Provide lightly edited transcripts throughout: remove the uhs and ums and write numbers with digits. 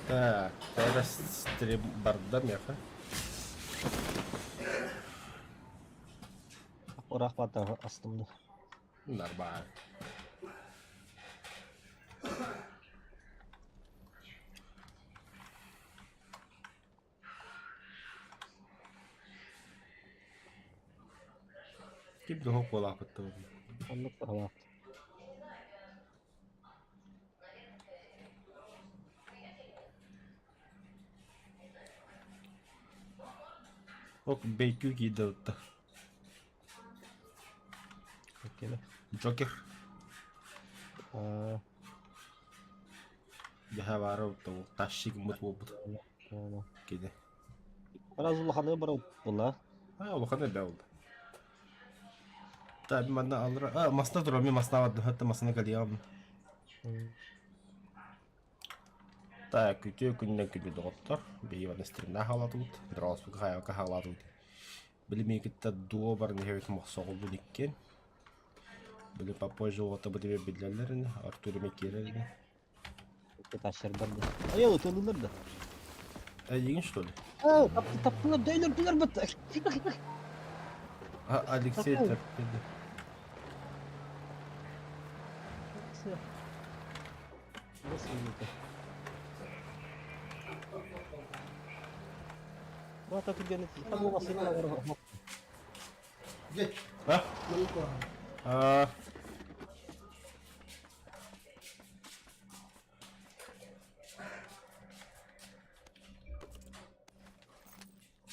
Так, тогда стрим барда меха. Ыраах баата астым да. Нормально. Ким да буолаапыттыбын. Оннук баҕалаах. Ок бэйкүү киирдэ ытта. Джокер. Аа. Дьэһэ баара тащи гыммыт буолбут. Кини. Раз улаханы бар була. А, улаханы бэ oldu. Та манна алра. А, масна тура, мен масна барды. Хатта масна калиям. Так, үтүө күннэн күндү доҕоттор. Биһиги манна стримна хаалатыбыт. Дрооспука хайака хаалатыбыт. Били миигиттэ дуо баран иһэбит мохсоҕолбун иккиэн. Били попозже уота били биллэллэр ини, Артур эмэ киирэр ини. Тащердар да. Ай, ытылылар да. Эйигин что ли? А, таптылар, да өлөрдүлэр бат. А, Алексей терпели. Бата түргенlik там olmasına А? А.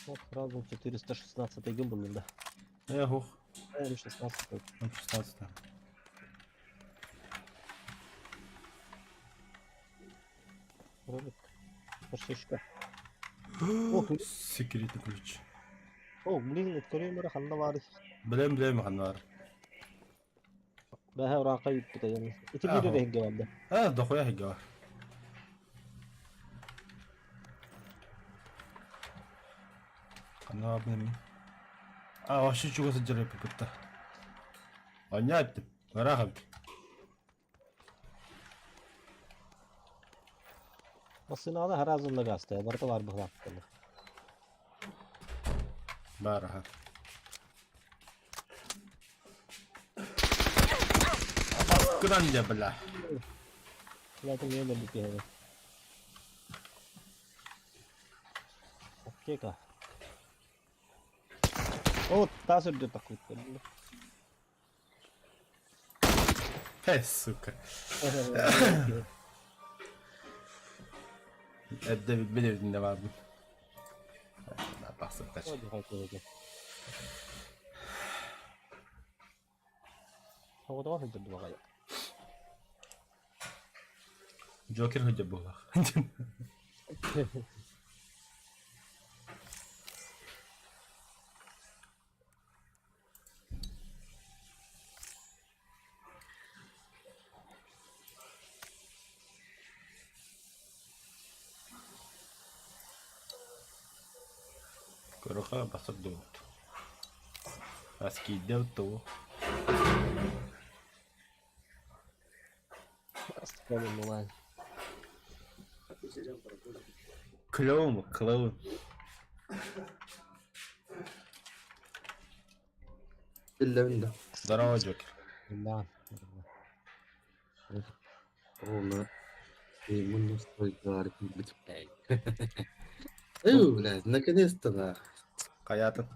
Вот сразу 416 гын был да. Э, ух. М16. М16. Ролик. Шишка. О, Секретный ключ. О, блин, көрөм ханна баар. Билем, билем ханна баар. Бэһэ ураакка үппүтэ дьон. Ити биир эрэ иһгэ барда. Э, дохуя иһгэ бар. Ханна баар мен. А, вообще чугас сылдьар эппиппит Онньо эттим. Ыраах эбит. Массыынаҕа хараазылла гаастая, барыта баар быһылаахталлар. Баар аха. Кынан дьэ бля. Латын не өлөрбүт киһи. Аптека. О, таас үрдү таккут. Э, сука. Эрдэ билбит эбитин да баарбын. Тахсыттар. Оҕотоҕо сылдьар баҕайы. Джокер сылдьар буоллах. Көрөхө басыр дуут. Ас киирдэ туу. Клоун, клоун. Биллэбин да. Здорово, Джокер. Да. Ола ему настройкалар киирбит. Эй, блядь, наконец-то да. Хайаатын?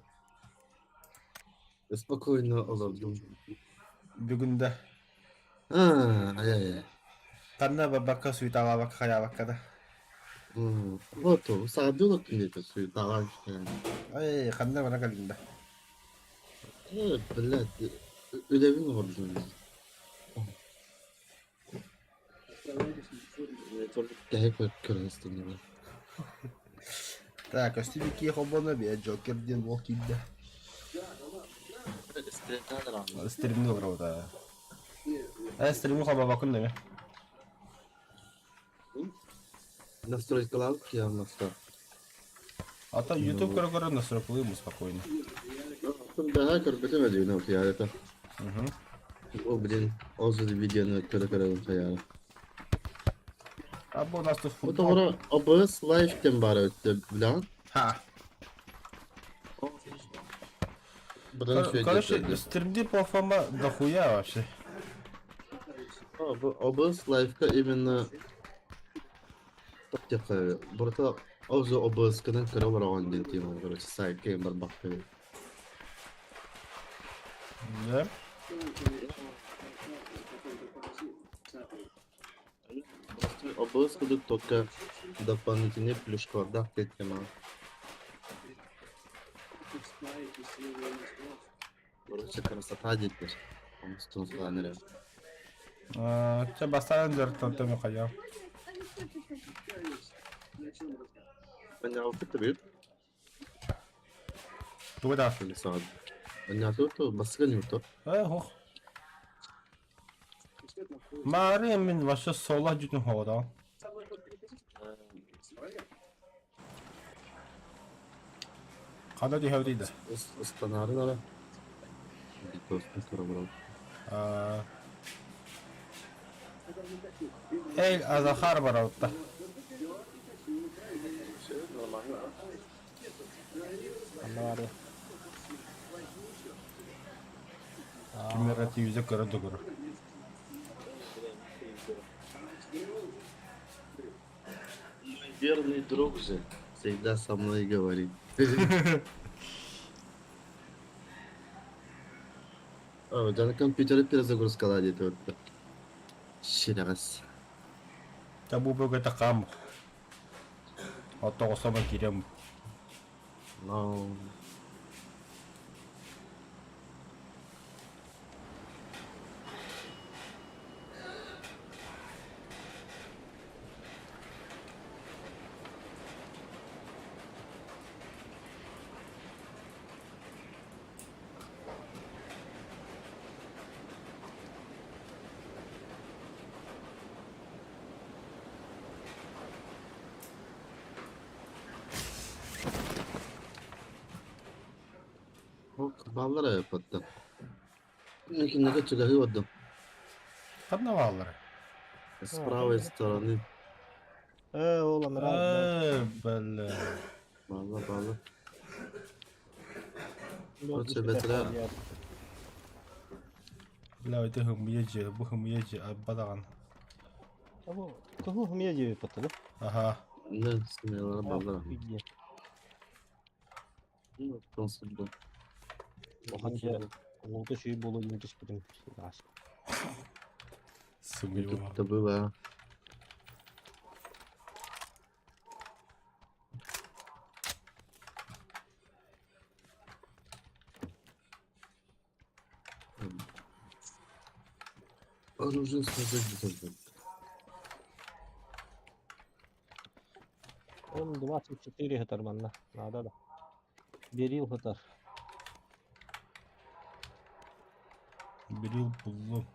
Спокойно олордум. Бүгүн да А, ай-яй-яй. ханна барбакка суеталаабакка хайаабакка да. Вот, саадыла күнүтэ суеталаан Ай, ханна бара кэллин да. Э, блядь, үлэбин оҥордум. Кэһэ көрөн истиннибин. Так, көстүү кии холбоно бия Джокер диэн уол киирдэ. Стримни олоробута. Э, стримни холбобоккун дeme. Настройкалаабыт киһи маста. А то YouTube көрө-көрө настройкалыыбын спокойно. Оттон бэҕэһээ көрбүтүм Эдьигэни утуйаары. Ол блин, ол же видеоны көрө-көрөбүн хайаары. А бу у нас тут Бу футбол. тоҕоро OBS Live диэн баар эбит билэҕин? Ха. Быдан үчүгэй Короче, диэтэ. стримди платформа дохуя вообще. А, бу OBS Live-ка именно диэххэ барыта ол же OBS-кынан көрө олороҕун диэн тема, короче, сайтка барбахпын. Да? OBS курдук только дополнительный плюшкалардаах диэн тема. Короче, красота диэттэр. Онустун сылаан эрэ. Чэ, бастаан дьарыктан төмө хайа. Анньаҕалпыт да Тугу да? Анньаатыбыт бассыга ньуурту. Э, хух. Маарыйа мин вообще соло дьүтүн хоҕодоон. Хана түһэбитий да? Ыстанаары дара. Эй, Азахар баралта. Анна баар Кимнэр телевизор көрө да көрөр. Мой верный друг же всегда со мной говорит. О, дьэ, компьютер перезагрузкалаа диэтэ вот. Щирэҕэс. Табу бөгөтө хам. Оттоҕосомо киирэн No. Баллара эппэттэр. Кинилэргэ чугаһыы ордук. Ханна бааллара? С правой стороны. Э, ол анараа. Э, бля. Баалла, баалла. Короче, бэтэрээ Бля, это хымыйа дьиэ, бу хымыйа дьиэ, арба даҕаны. Кого хымыйа дьиэ паттана? Аха. Не, смело баллара. Ну, консульбу. Хотя, лута чүй болу не түспүтүм. Сымыйа. Это было. Оружие сказать должен. Он 24 гектар манна. Надо да. Берил гектар. Берил буллум.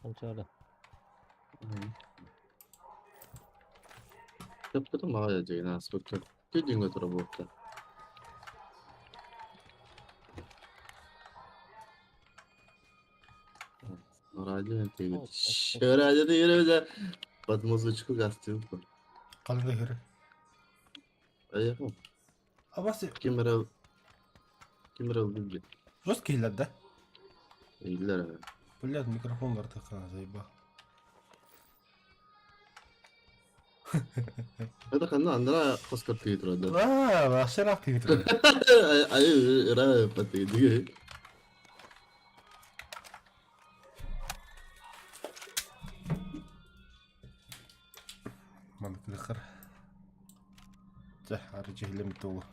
Анчара. Сөпкө маҕа дьиҥин ааспыкка күдүҥҥэ турабыта. Радио Радио yürü под музычку гостинку. Ханна ыһыр? Поехал. Абасы Ким эрэ ким эрэ ылбыт жесткий иһиллэр да? Иһиллэр. Блядь, микрофон таххана заебал. Это ханна андра хоскор тыытыра да. Аа, вообще рак тыытыра. Ай ыра патыйдыгы. Маннык ыхыр. Чэ, ары дьиһилэммит уолу.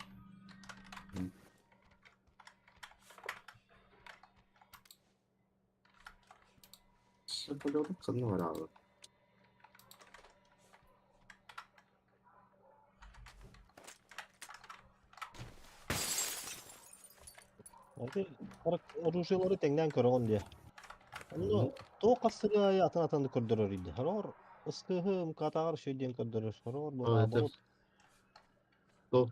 Ханна бараабыт. Оружиелары тэҥнээн көрөҕүн диye. Онно туох хас аайы атын-атынны көрдөрөр иди. Хороор ыскыһы мкатааҕар үчүгэй диэн көрдөрөр. Хороор А, это буолаабыт. то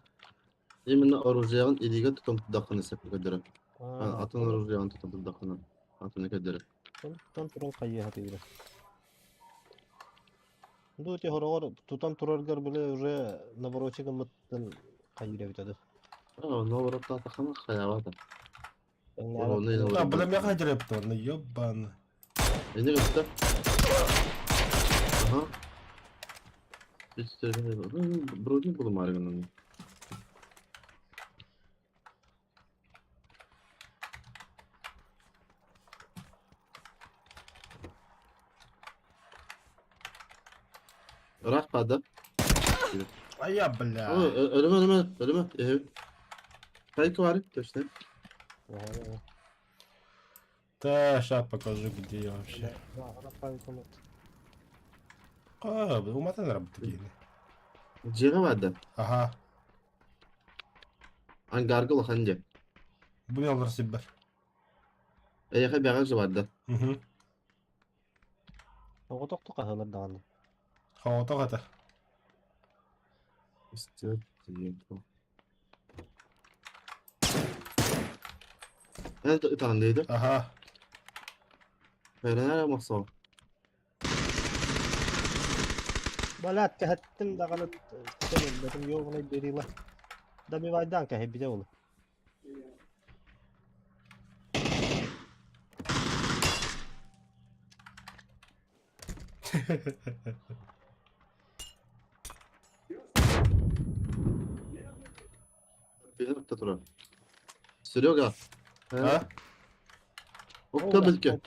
именно оружиеҕын илиигэ тутан турдаххына сөпкө көрдөрөр. Аа, Атын оружиеҕын тутан турдаххына атыны көрдөрөр. Тутан туран хайыаха тиийэр. Ду ити хороҕор тутан тураргар били уже наворочи гыммыттан хайыыр эбит ады. А, наоборот, хайаабата. Тэҥнээбэт. А, бля, меха директор, ёбан. Эни кытта. Ага. Брони булумары. Ыраах баада. А я, бля. Өлөмө, өлөмө, өлөмө. Хайка бар, точно. Да, сейчас покажу, где я вообще. А, уматан работает. Дьиэҕэ баада. Ага. Ангарга улахан дьиэ. Бу олор сиббер. Эйиэхэ бэҕэ же барда. Угу. Оҕотохту хаһыылар даҕаны. Хоҕотох это. Это ытаан дейді. Ага. Бэрэ мохсоо. Балаат кэһэттим даҕаны өлбөтүм ёбаный берила. Добивайдан кэһэйбитэ ол. Тыһын турар. Серега. А? Укта билке.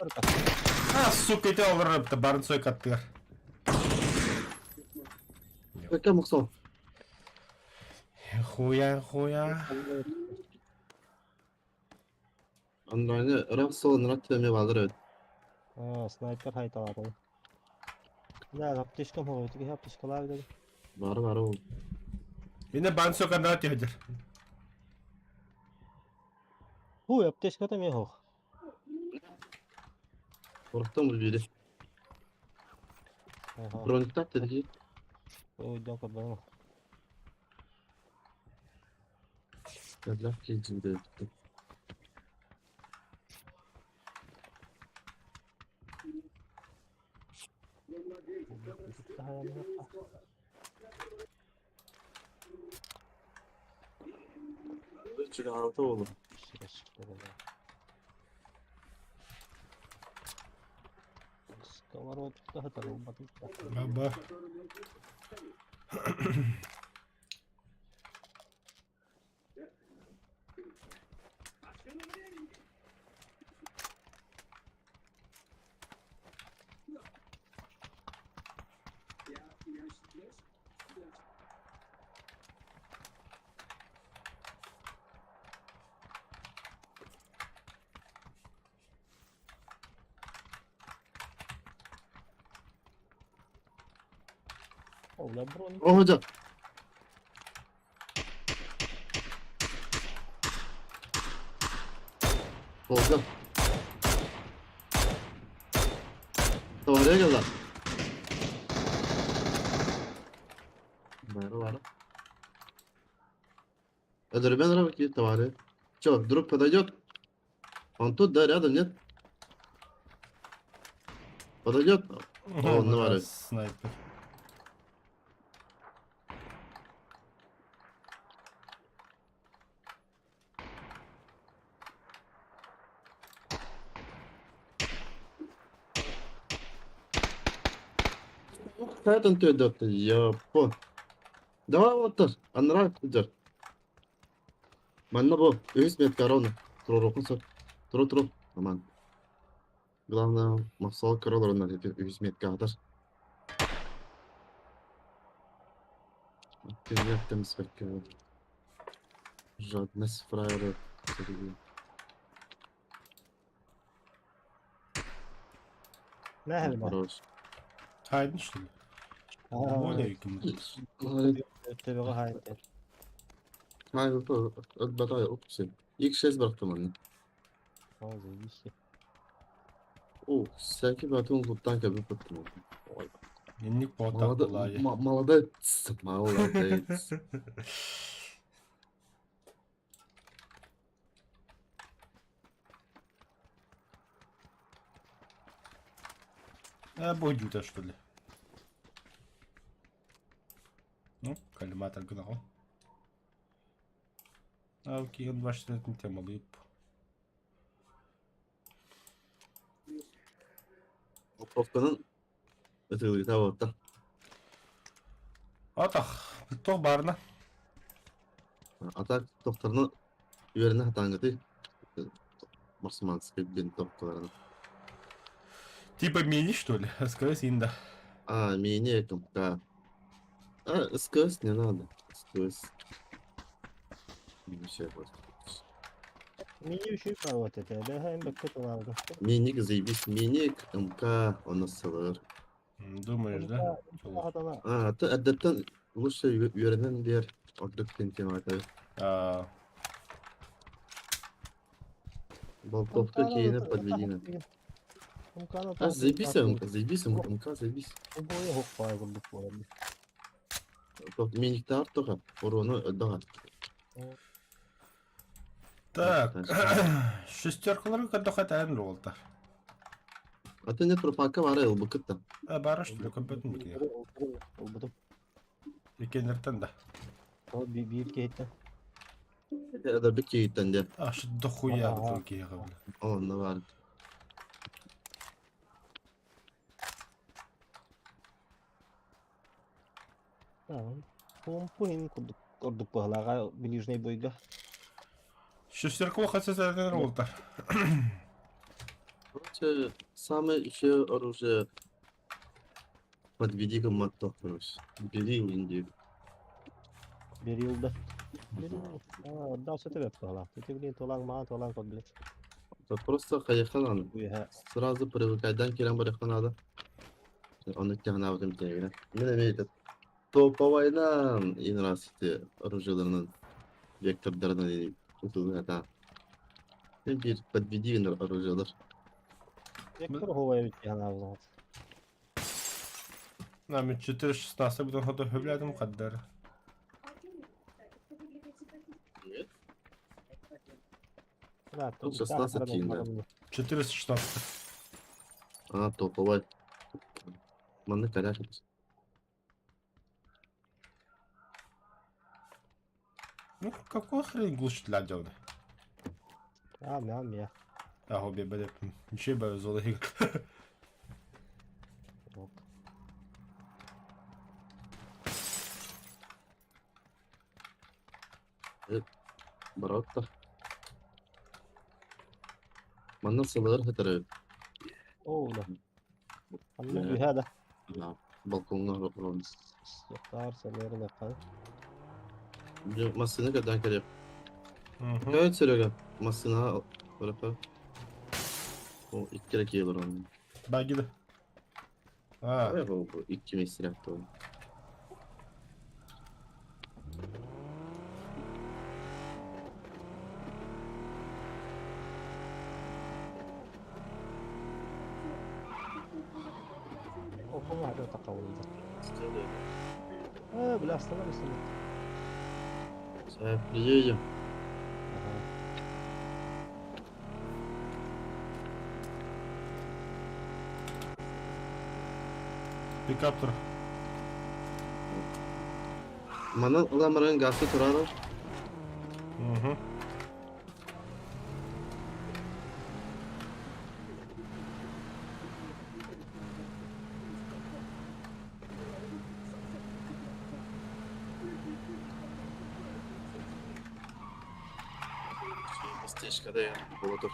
А, сука, ити олорор барын сой каттыгар. Кака мохсоо. Хуя, хуя. Анраны ыраах сол нырат теме баалар эбит. А, снайпер хайталаатым. Да, аптечкам хоҕой, киһи аптечкалаах dedi. Бары бары ол. Ине барын сой кандара тиһдер. Хуй, аптечката эмиэ суох. Орохтон бул биири. Аха. Брониктар тедики. Өйдөн көрбөтүм. Кэллэх киһи Үчүгэй оҕолор. Сковородка хатарылбатыта. Баба. О, бля, броник. О, дьэ. Болду. Oraya gel lan. Бары бары. Это ребята какие товары. Че, друг подойдет? Он тут, да, рядом, нет? Подойдет? О, ну, бары. Снайпер. Қайдан төдө Япон. Давай вот так. Анра идет. Манна бу. Үс мет корона. Турорукун сөп. Туру туру. Аман. Главное, мақсал короларынан үс метке атар. Күннеттем спекке. Жадность фраеры. Nähili Хорош. Хайдын что ли? Более ким. Төбөҕө хаайты. Hayır, öt batay опси. X6 bıraktım onu. О, заебись. О, всякий батон луттан кәбіп баттым. Ой. Инник буотах булаайы. Молодец, молодец. А, бойдюта, что ли? Ну, коллиматор гнал. А, окей, он 24 темалып. Попканын ытылыта болта. Атах, тоқ барына. Атак тохторны үөрэнэ хатаангыты марсманский винтовкаларына. Типа мини, что ли? СКС инда. А, мини МК. А, СКС не надо. СКС. Минус вот. Мини еще и вот это, да, им бакка туларды. Миник заебись, миник, МК, он СЛР. Думаешь, да? А, ты әдеттен лучше үөрэнэн биэр ордук тен темата. А, Болтовка кейіне подведена. А, заебись, МК, заебись, МК, заебись. Обоє гоппай курдук буолар. Миникте артыға, урону өддіға. Так, шестеркалар когда хатайын ролта. А ты не пропака бар ыл букытта. А, бара, что ли, компьютер бития. Олбутум. Икеннертен да. Ол биир кейттен. Это бик кейттен де. А, что дохуя Ага. другие бля. Онна бар. Помпу им курдук курдук баһалаға ближний бойга. Шестерка хотя ролта. Короче, самое еще оружие подведи к короче. Бери в Индию. Берилді. Берил. А, да, все тебе баһалаах. Ти блин толаң маа толаң код блин. Это просто хайхан Уйха. сразу привыкайдан келен барыхан надо. Он тягна в этом тегне. Мен имеет топовайдан и раз эти оружиеларынан вектордарынан и да. Bir подведи оружиелар. Вектор ховай бит яна булат. Нам 4.16 будан ходу хөблядым каддар. Нет? Да, Тут 16 кинь, да. 416. А, топовай. Манны коляшит. Ну, какой хрен глушит для делы? А, мя, мя. А, хобби, бля, ничего бы золотых. Ок. Баратта. Манна сылыр хатыры. О, да. Анна Да. уйха да. Да, балконга рон. Яктар сәләренә кал. Массыны кадан керек. Evet Серега. Массына bırakı. O ilk kere gelir onun. Багида. А, Evet o bu ilk mesele yaptı onu. Окума хата такавылды. Э, бля, остановись. Sen приедем. Ага. Пикаптер. Манан ulan gazı turarı. Угу. Местечко да ya. Bolator.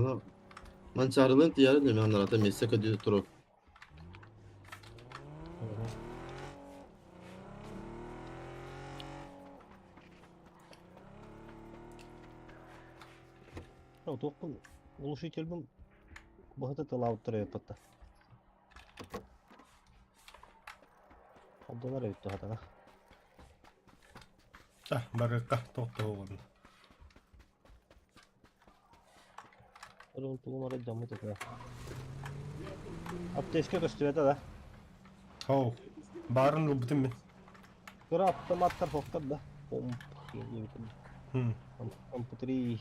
Аны Манчаарылыын тиийээри да анарата миэстэ көрдүү турар. Туохпун глушительбин быһыта тылаабыттар эбит Холдонор эбит туһатана. А, барыакка тохтоһугун. Ол тугум арай дьаммыт этэ. Аптечка көстүбэтэ да. Хоу. Баарын ылбытым мин. Кыра автоматтар суохтар да. Помп диэбитим. Компьютери.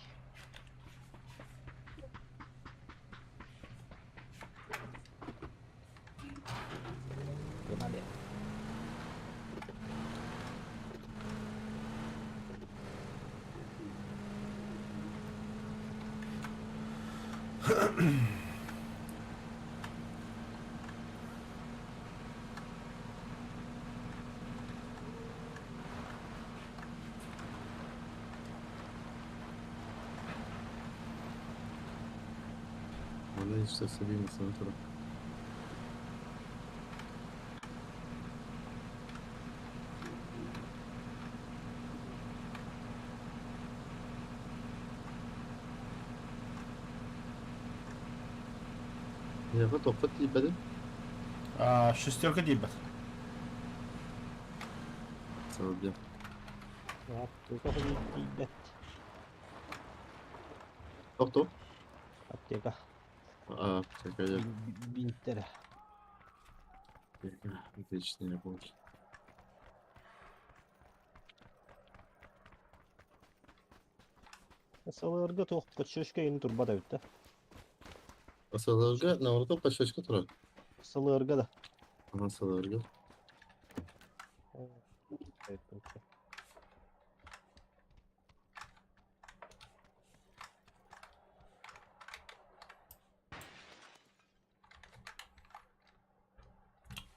Геннадий. Манна işte söyleyeyim sana sonra. Миэхэ топпот тиийбэтин. А, шестерка тиийбэт. Сабыдыа. Аптека тиийбэт. Тохтоо. Аптека. А, аптека я. Бинттэрэ. Отличная больше. Сылырга туох подшишка ин турбат эбит да. Сылырга, наоборот, подшишка турар. Сылырга да. Ага, сылырга.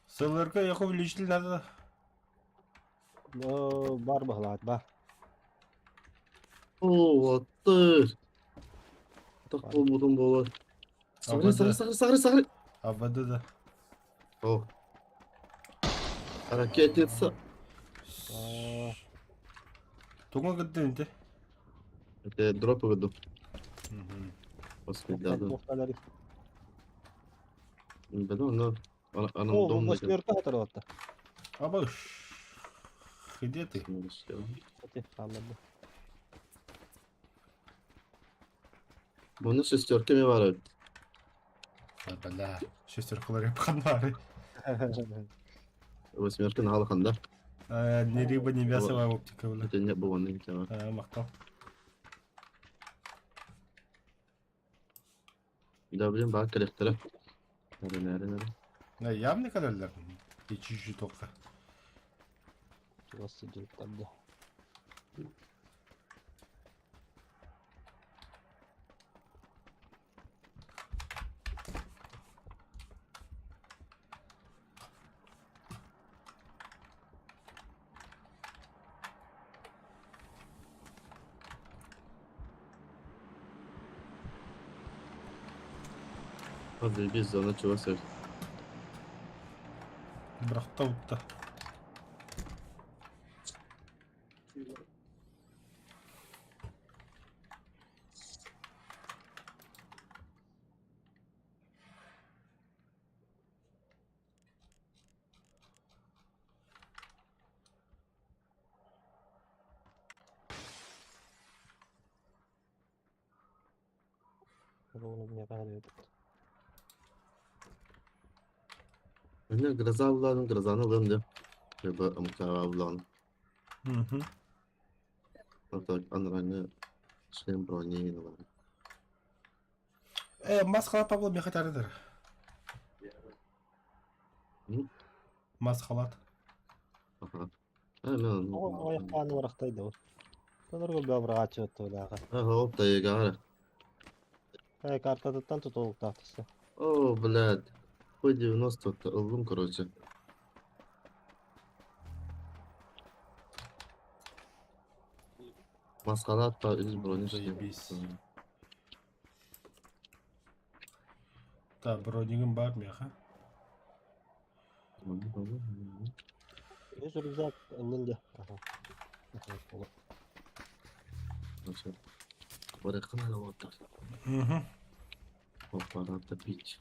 Сылырга яху увеличитель надо. Бар баһылаат ба. О, аттыр. Так болбутум болот. Сагры, сагры, сагры, сагры, сагры. АВД да. О. Ракетница. Туга кыттын инте? Это дроп веду. Господи, да. Да, но она О, дом. восьмерка оторвата. Абыш. Где ты? Bunu шестерками var. Бля, шестеркалар япканнары. Восьмерка на алханда. Ни рыба, ни мясо оптика, бля. Это не было, не тема. Мактал. Да, блин, бак коллектора. Нары, нары, нары. Явно кадаллар. И чуть-чуть только. Чего сидит тогда? Заебись, зона чего сыр. Бырахта утта. Міне гроза буладым, грозаны алам деп. Либо МК булан. Так, анраны шлем брони алам. Мас халат Павло меха тарыдыр. Мас халат. Ага. А, мен. Ой, паны барахтайды ол. Тонорго бабырга чыгытты. Ага, оп, да егара. Э, картатыттан тутулуктаатысы. О, блядь. Хуй 90 ылдым, короче. Маскалат па үз брони шлем. Заебись. Так, бронигым баар миэхэ. Үс рюкзак ыллын дьэ. Аха. Барыахха наада уолаттар. Мгм. Пора топить.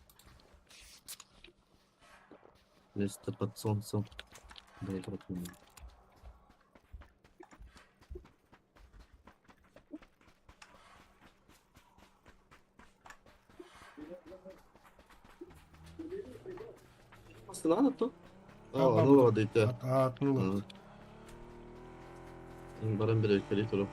Место под солнцем. Дай брат мне. Надо то? А, ну ладно, это. Атнула. Баран бere кэлии туру.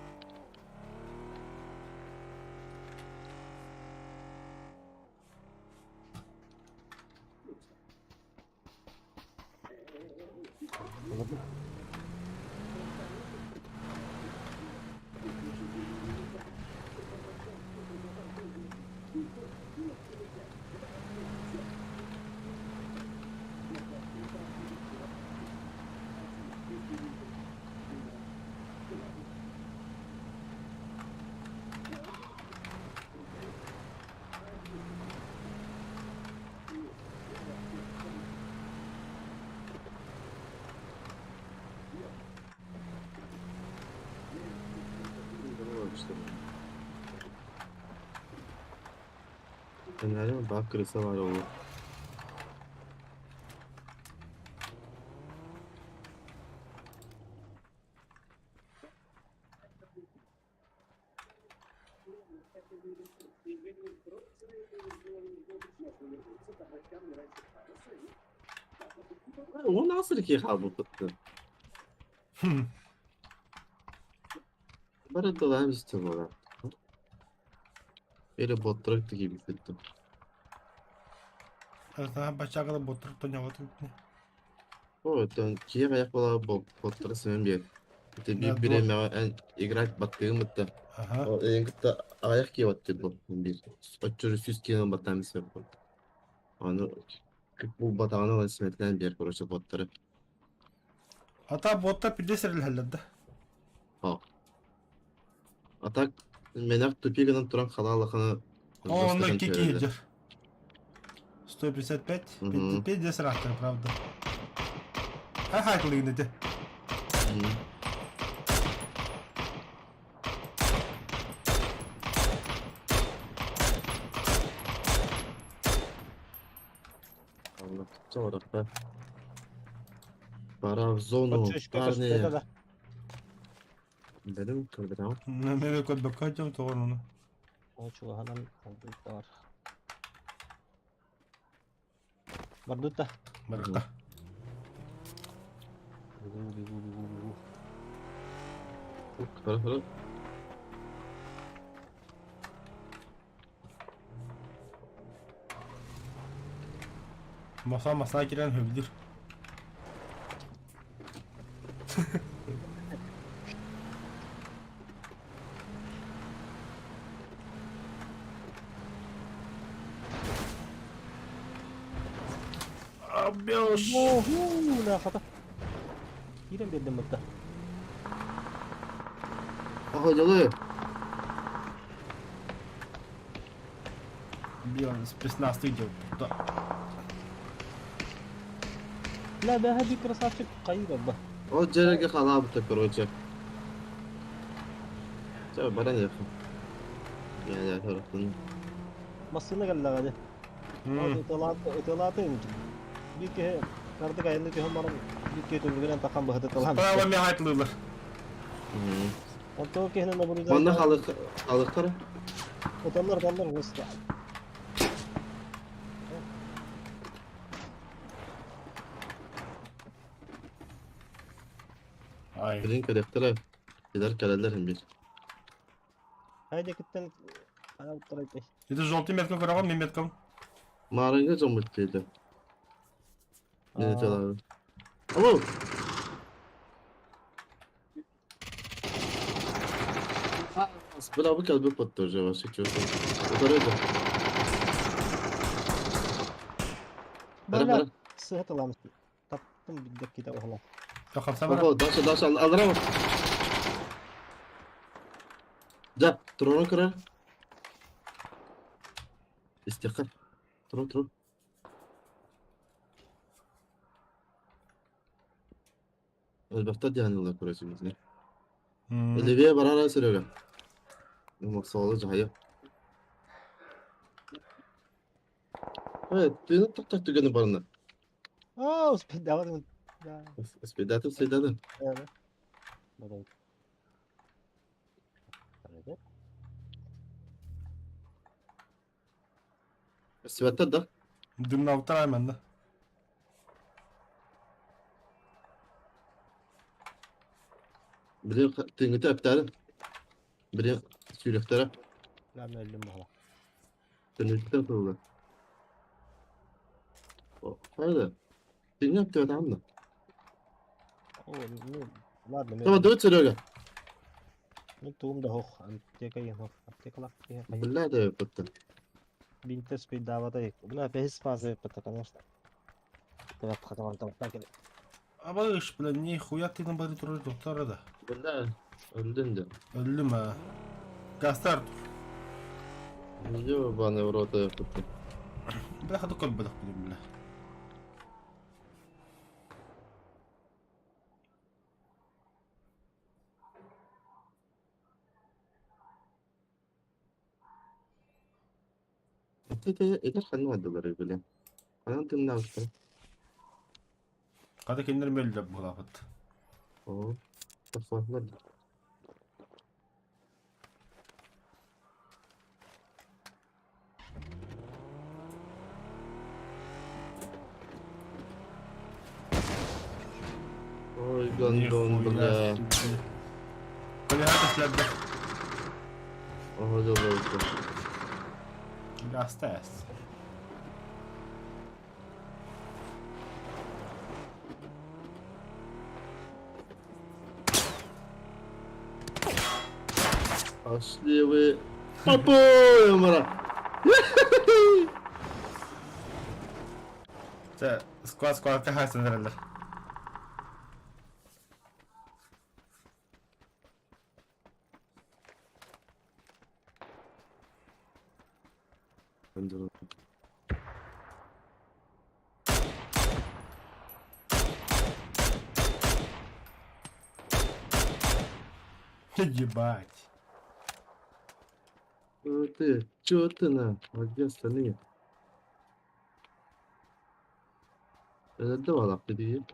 Эннэрим баар крыса баар ол. Уон аҕыс киһи хаалбыппыттан. Бары тылаам истэн олор. Или боттарык тигибиппиттэн. Баччаҕа боттар тоҥоҕо О, оттон киһи хайах буолаа боттары сымын биэр. Ити биир бириэмэҕэ эн играть баттыгын бытта. Аха. Эн кытта аҕыйах киһи баттыыр бу биир. Оччо сүүс киһи баттаан испэппин. Аны булбатаҕына ылан симэтинэн биэр короче боттары. Ата боттар пилде сэрэлэһэллэр да. О. А так мэнэх тупигынан туран халаалахана О, онно икки киһи илдьэр. 155, 5 ыраахтар, правда. Хай хайкылыгын ити. Пора в зону, парни. Dedim көрбөтөҕүм. Мебе көрбөккө сылдьабын тоҕо ону. Ол чугаһынан алдык бар. Бардыт да. Барыкта. Бегу, бегу, бегу, бегу. Хара хара. Маса масаа киирэн сөбүлүүр. Абьос! Оһуу, хата. Киирэн биэрдим бытта. Аха дьолу. Бион спецназ идет. Да. Ла бэһэ би красавчик хайыр ба. Ол дьэргэ халаабыта короче. Чэ баран иһэххин. Я я Массыына кэллэҕэ дии. Ытыалааты биир киһи кардык айанныы түһэн баран биир киһи түннүгүнэн тахан быһыты тылаан. Справа миэхэ Онтон киһини наблюдать. Манна халык халыктар. Ыталлар ыталлар уста. Ай. Билин кэлэхтэрэ. Кэлэр кэлэллэр хин бир. Хайда киттен Это желтый метка көрөҕүн, мин меткам. Маарыҥҥа дьоммут диэтэ. Не делаю. Алло! Бля, бу кэлбит подтоже вообще чё-то. Утарыда. Бара бара. Сыһа тылаамыс. Таптым биддек кита оһола. Тахапса бара. Опа, дальше, дальше, алра. Да, трона кыра. Истиққа. Тру тру. Элбэхтэр дьаһанылар көрөсүбүтүнэ. Оливия барара Серега. Мохсоҕолу дьаһайа. Э, тыынын тохтох түгэни барына. Аа, успейдавадым. Да. Успейдатым, успейдатым. Да. Света да? Дымнавтар айманна. Били тыыҥҥыта эптээрин. Били сүүрүөхтэрэ. Мен өллүм буола. Төннүттэн тылла. Хайда? Тыыҥҥа эптээтэҕим да. О, ну, ладно, мен Давай, давай, Серега. Мин тугум да суох, аптека иһин суох. Аптекалаах киһи хайа. Бля, да эппиттэн. Бинтес пейдаабата Бына бэһис фаза эппитэ, конечно. Абыш, бля, нихуя ты на бары турар доктора да. Бля, өлдүн да. Өллүм а. Гастар. Ебаный в рот эппиттэн. Бля, хаду көл бөлөх билим, бля. Этер ханна бардылар бile. Ханан тымнаабыттар. Хата кинилэр мөллөр буолаабыт. Оо, тахсыбатылар да. Ой, гондон, бля. Бля, это слабо. Ой, да, да. Гастас. Пошли вы. Попой, мара. Це склад склад кахайся нерелер. Ебать. Чё ты? Чё ты на? А где остальные? Это дии.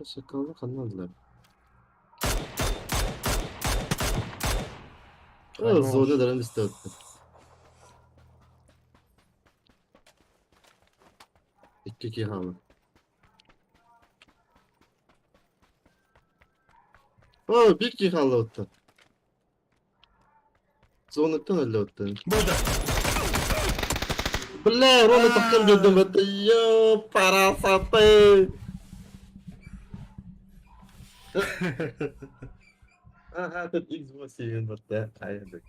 Шакалы ханналар. Зона даран истэбиттэр. Икки киһи хаалла. Оо, биир киһи хааллыбыттар. Зонаттан өллөбүттэр. Burada. Бля, Рома тахсан биэрдим бэтэ. Йоо, парасаты. Ага, тут X8 бэтэ. Айдык.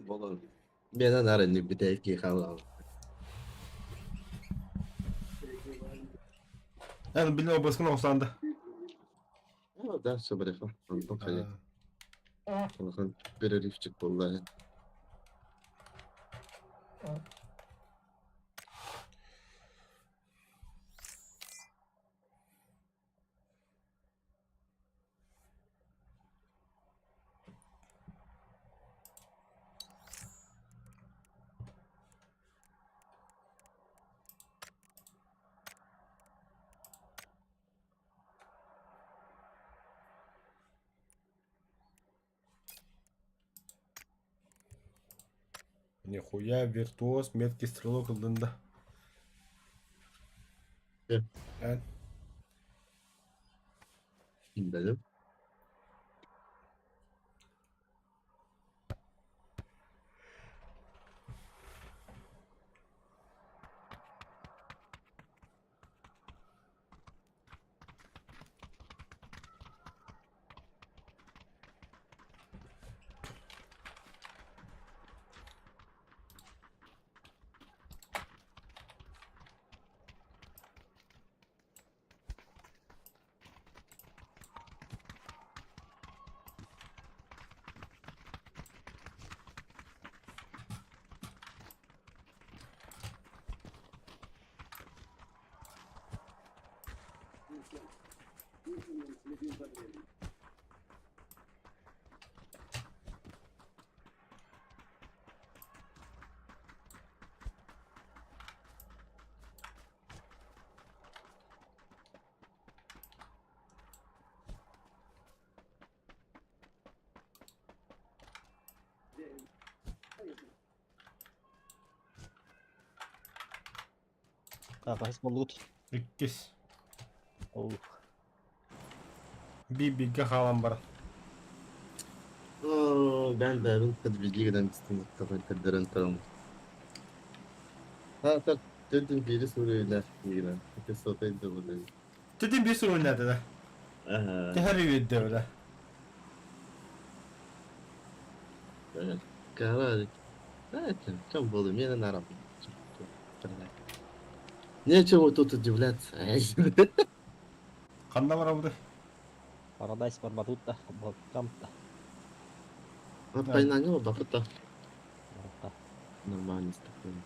Болон. Мен нары не битэ хаалла. Yani bilin o baskın olsandı. Да, все барыха. Антон хайа. Улахан перерывчик буолла. Нихуя виртуоз меткий стрелок ылдында. Э. Эн. Билим. Хаһыс буоллугут? Иккис. Ол Биир-бииргэ хаалан баран. Оо, бэйэм бэйэбин подвели гынан көрдөрөн турам. Ха, төрдүн биири суруйда гынан. Ити сотай да буолар. Тетин биир суруйнаата да. Аха. Тэһэр үөрдэ бля. Короче, знаете, в чем было? Мне на работу. Нечего тут удивляться. Ханна барабыты? Парадайс барбатут да, там-то. Пайнанил бакыта. Нормально спокойно.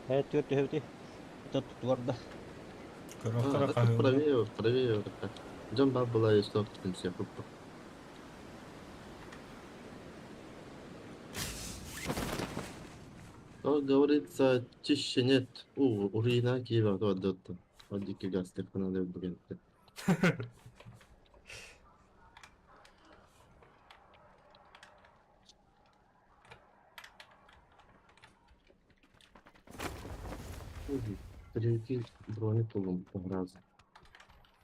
Э, түөрт түһэбити. Туттулар да. Көрөхтөрө А, хаһыылар. правее, правее вот так. Дьон баар была и что в все группа. Как говорится, чище нет. У, Урина Киева, то отдает. Вот дикий газ, так надо блин. Третий брони тулум раза.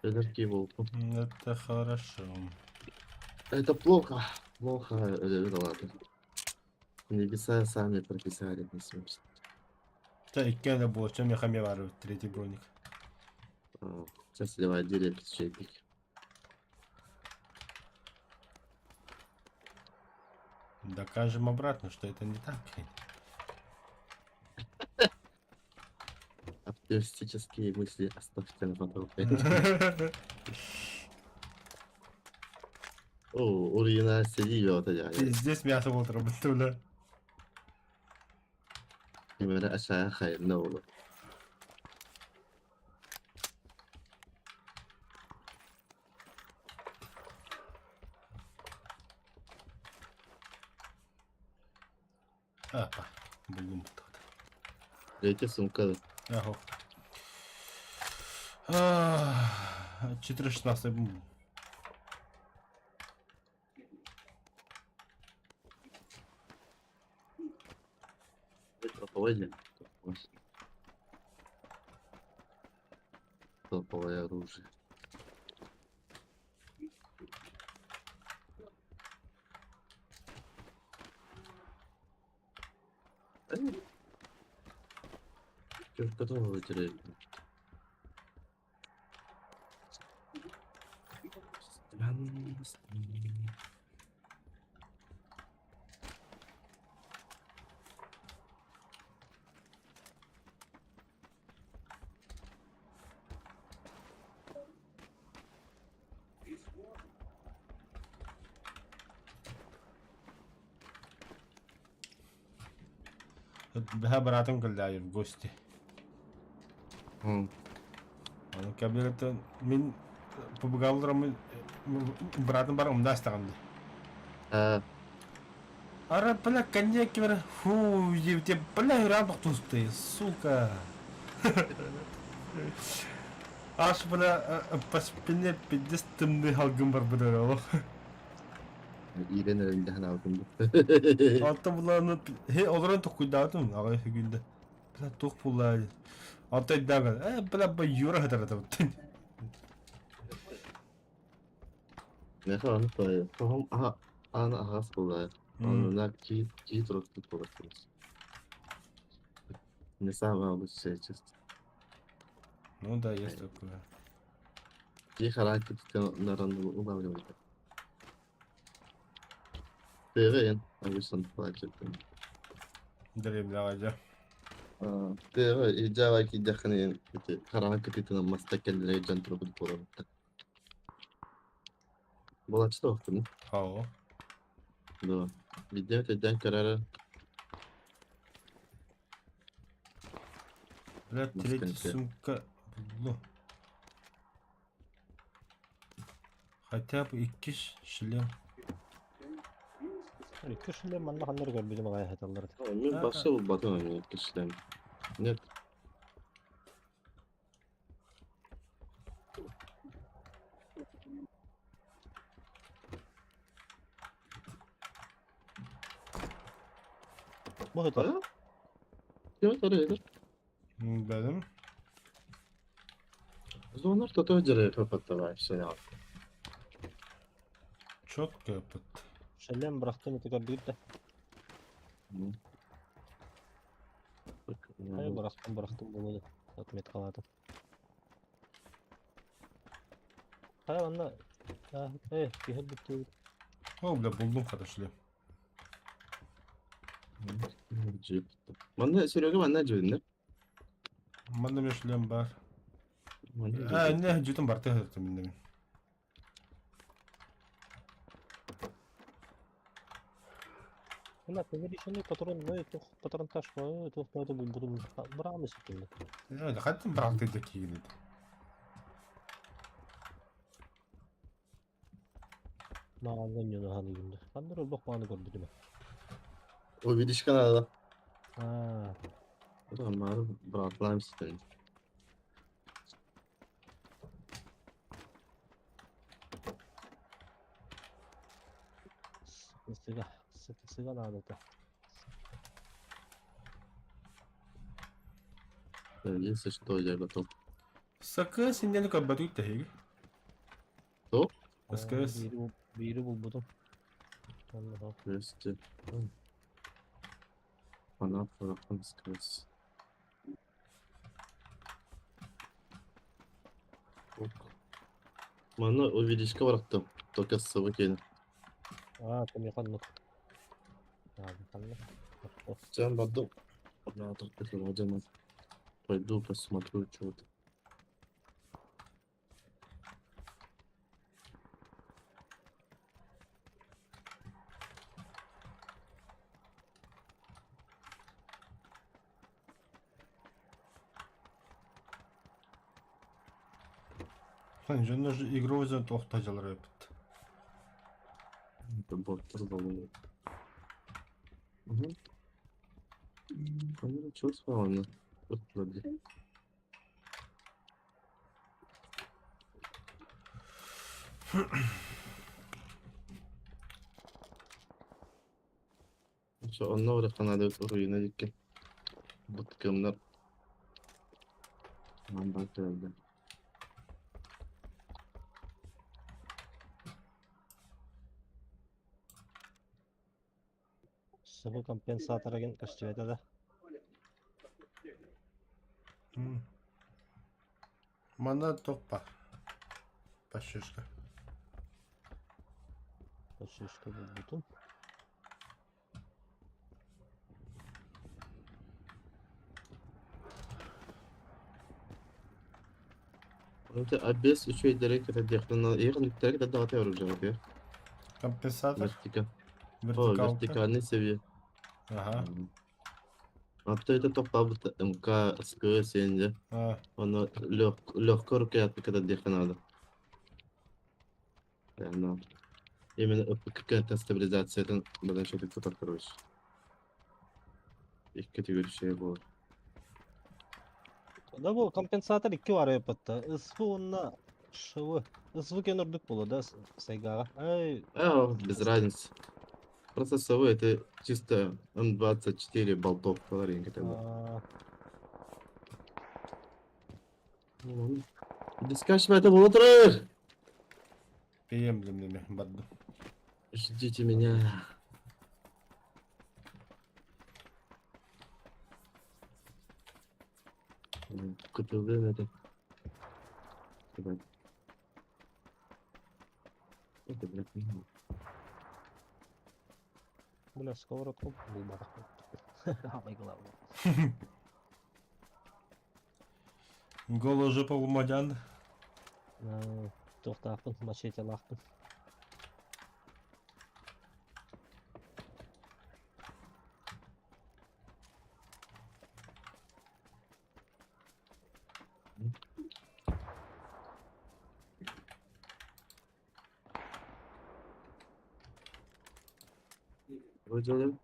Энергии волку. Это хорошо. Это плохо. Плохо, это ладно. Небеса сами прописали на смерть. Та икки эрэ буолча миэхэ эмиэ баар эбит третий броник. Сейчас давай директ чепик. Докажем обратно, что это не так. Оптимистические мысли оставьте на потом. О, Урина сиди вот я. Здесь мясо вот работает, бля. Именно ашая хайна оло. Апа, буллум тут. Третья сумка. Ага. 4.16. Топовое. Топовое оружие. Чё ж потом вытереть? Странно, странно. Бэһэ быраатым кэллээйи в гости. М. Ону кабинеттан мин побугалларым быраатым бар умда астаҕым дии. А, Ара, бля, коньяк бер, фу, диэбитэ, бля, ыраан тохтуспутай, сука. Аж, бля, по спине пиздец тымныы халгын барбыт эрэ олох. иирэн эрэллэһэн санаабытым Алтан булааны хе олорон токуйдаатым аҕай күндэ. Бля, туох буллаа Алтан өйдөөн э, бля, бу Юра хатаратабыттын. Меха аны тоһом аха аны аһаас буоллаа. Онуна кии кии туруктук буолар. Не самое лучшее чувство. Ну да, есть такое. Кии характер наран улавливает. ТВН обычно плачет. Дэриэбинэҕэ дьэ. Тыаҕа илдьэ киирдэххинэ ити хараҥа кытыытынан маста кэллэрэ дьон турбут буолабыттар. Буолааччы да охтуну. Оо. Да. Биирдэ өйдөөн көрөр Бля, третья сумка буллу. Хотя бы иккис шлем. Икки шлем манна ханнары көрбүтүм аҕай хаталлар. Мен басы булбатым эми икки шлем. Нет. Бу хытар. Ким тарыйдыр? Benim. Зонар тото дьэрэ папатталай сенял. Четко опыт. Шлем бырахтым ити көрдүгүт да. Хайа бырахтым бырахтым буолуо отметкалаатым. Хайа онно э киһи бүттүбүт. О, бля, булдум хата шлем. Манна Серега манна дьүннэ. Манна мен шлем бар. А, не, жүтүн бар тыһыртым миннемин. Мына повеличенный патрон, ну тух патронтаж, тух надо булбутум брааны ситиммит. Хаттын браакты да киигин. Маҕаннан ньунаһан ыйымды. Ханнар өлбөх мааны көрбүтүм. Увидишь Канада. Аа, Мары братлаем ситин. Сыга, сыга наадата. Если что, я готов. Сакы синнени көрбөтүк тэһиги. То? СКС. Биири булбутум. Онно Вместе. Фанат Фарахан СКС. Ок. Маны увидишь барахтым. Только с выкинь. Аа, томихан нук. Аа, ханна. Сен бардым. Да, так Пойду посмотрю, что это. Дьоннор игровой зона туохта дьалар эбит. Это бортер баллон. Угу. Чего спала? Вот ладно. Все, онно ураханады руина дикки. Буткымнар. Ман бар келді. Сыбы компенсатор ген көстүбэтэ да. Манна топпа. Пашишка. Пашишка булбутум. Это обез еще и директор это Ехал директор давать оружие. Компенсатор. Вертика. О, вертикальный себе. Ага. А то это топ МК СКС енді. Оно легко рукоятка, когда дыха надо. Но именно какая-то стабилизация, это надо что-то кто-то, короче. Их категория şey было. Да бу компенсатор икки бар эппетта. СВ онна ШВ. СВ кенордук боло да сайгага. Ай, А, без разницы. Просто СВ это чисто М24 болтов половинка тогда. Дискашма это было трыр! Приемлемными бадду. Ждите меня. Купил это. Это, блядь, не Бля, сковородку булбатах. Самый главный. Голо жопа Лумадян. Туохтаахпын, мачетелаахпын. Выделим.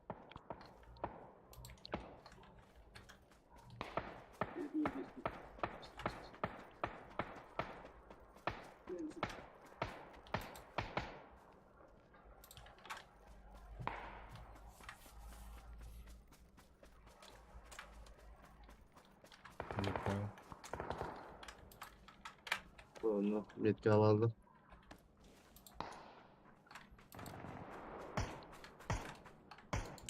Не понял. Онно метка алды.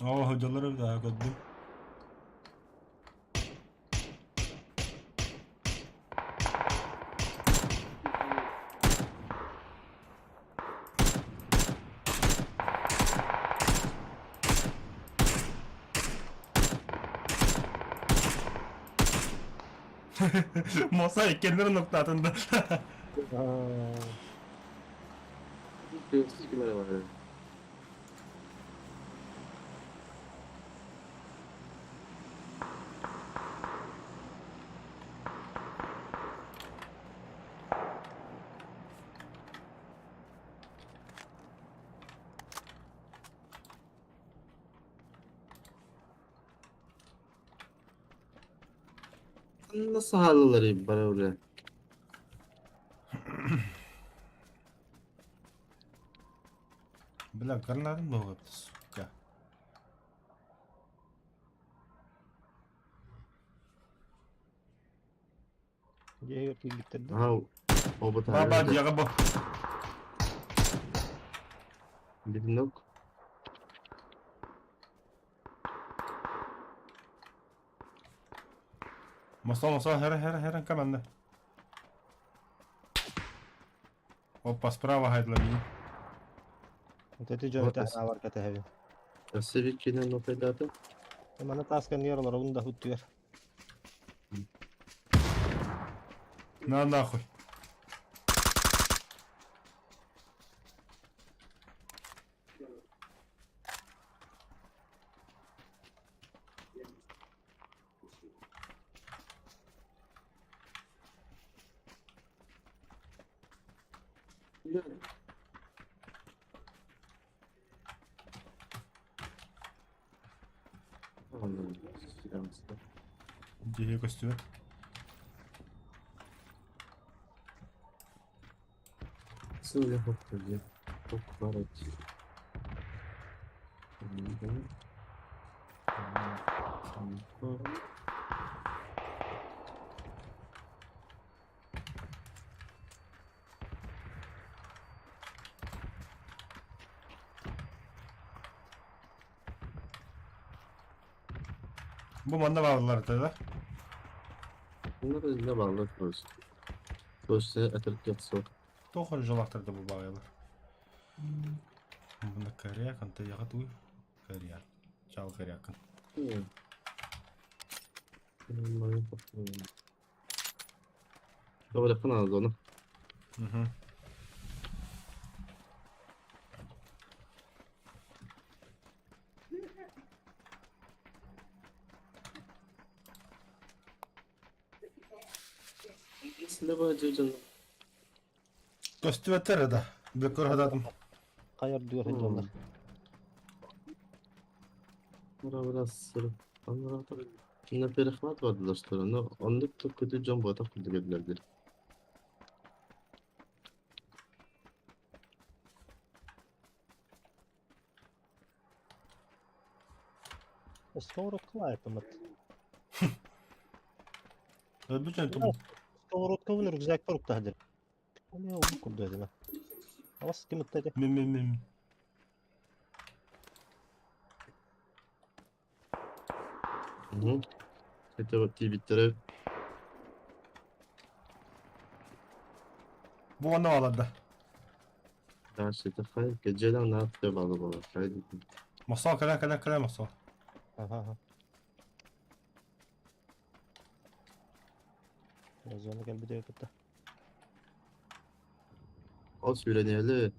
О, hocaları bir daha gördüm. Masa kendini nokta atında. Kıyafsiz kimere var. Nasıl halıları bana oraya? Бля, гранатом много, сука. Дьиэ киирбиттэр Aha o bu Баба, tane. я бо. Bir nok. Маса, маса, хера, хера, хера, команда. Опа, справа гайдла мені. Эти дьон Вот таһаабар кэтэһэбин. Nasıl bir kine nok edatı? Маны тааскан ньиэр олоробун да хуттугар. На нахуй. Anladım. Діє костюм. Söyle hop diye. Çok var et. Бу манна бааллар да. Bunlar da ne bağlı koysun. Koysun atırıp yatsa. Тохор жалақтарды бу бағайлар. Бұнда коряк, анта яғат уй. Коряк. Чал корякын. Добре, хана зона. Угу. Ne var canım? Көстүбэттэр да. Бүкөр хадатым. Хайар дүгэр сылдьаллар. Biraz sırf. Ne perihmat vardılar işte. Ne onluk da kötü can bu atak kurdu geldiler. Сковородкалаах этим. Бүтін туб. Сковородкабын рюкзакпар уктаһдыр. Эмиэ ол курдук этим. Алас ким ытта этэ? Мин мин мин. Hı. Это вот тибиттере. Бу манна баалар да. Дальше это хайр. Geceden ne yapıyor bağlı baba? Haydi. Масал кәлә кәлә кәлә масал. Аха. Зона кэлбит эбит. Ол сүүрэнээли.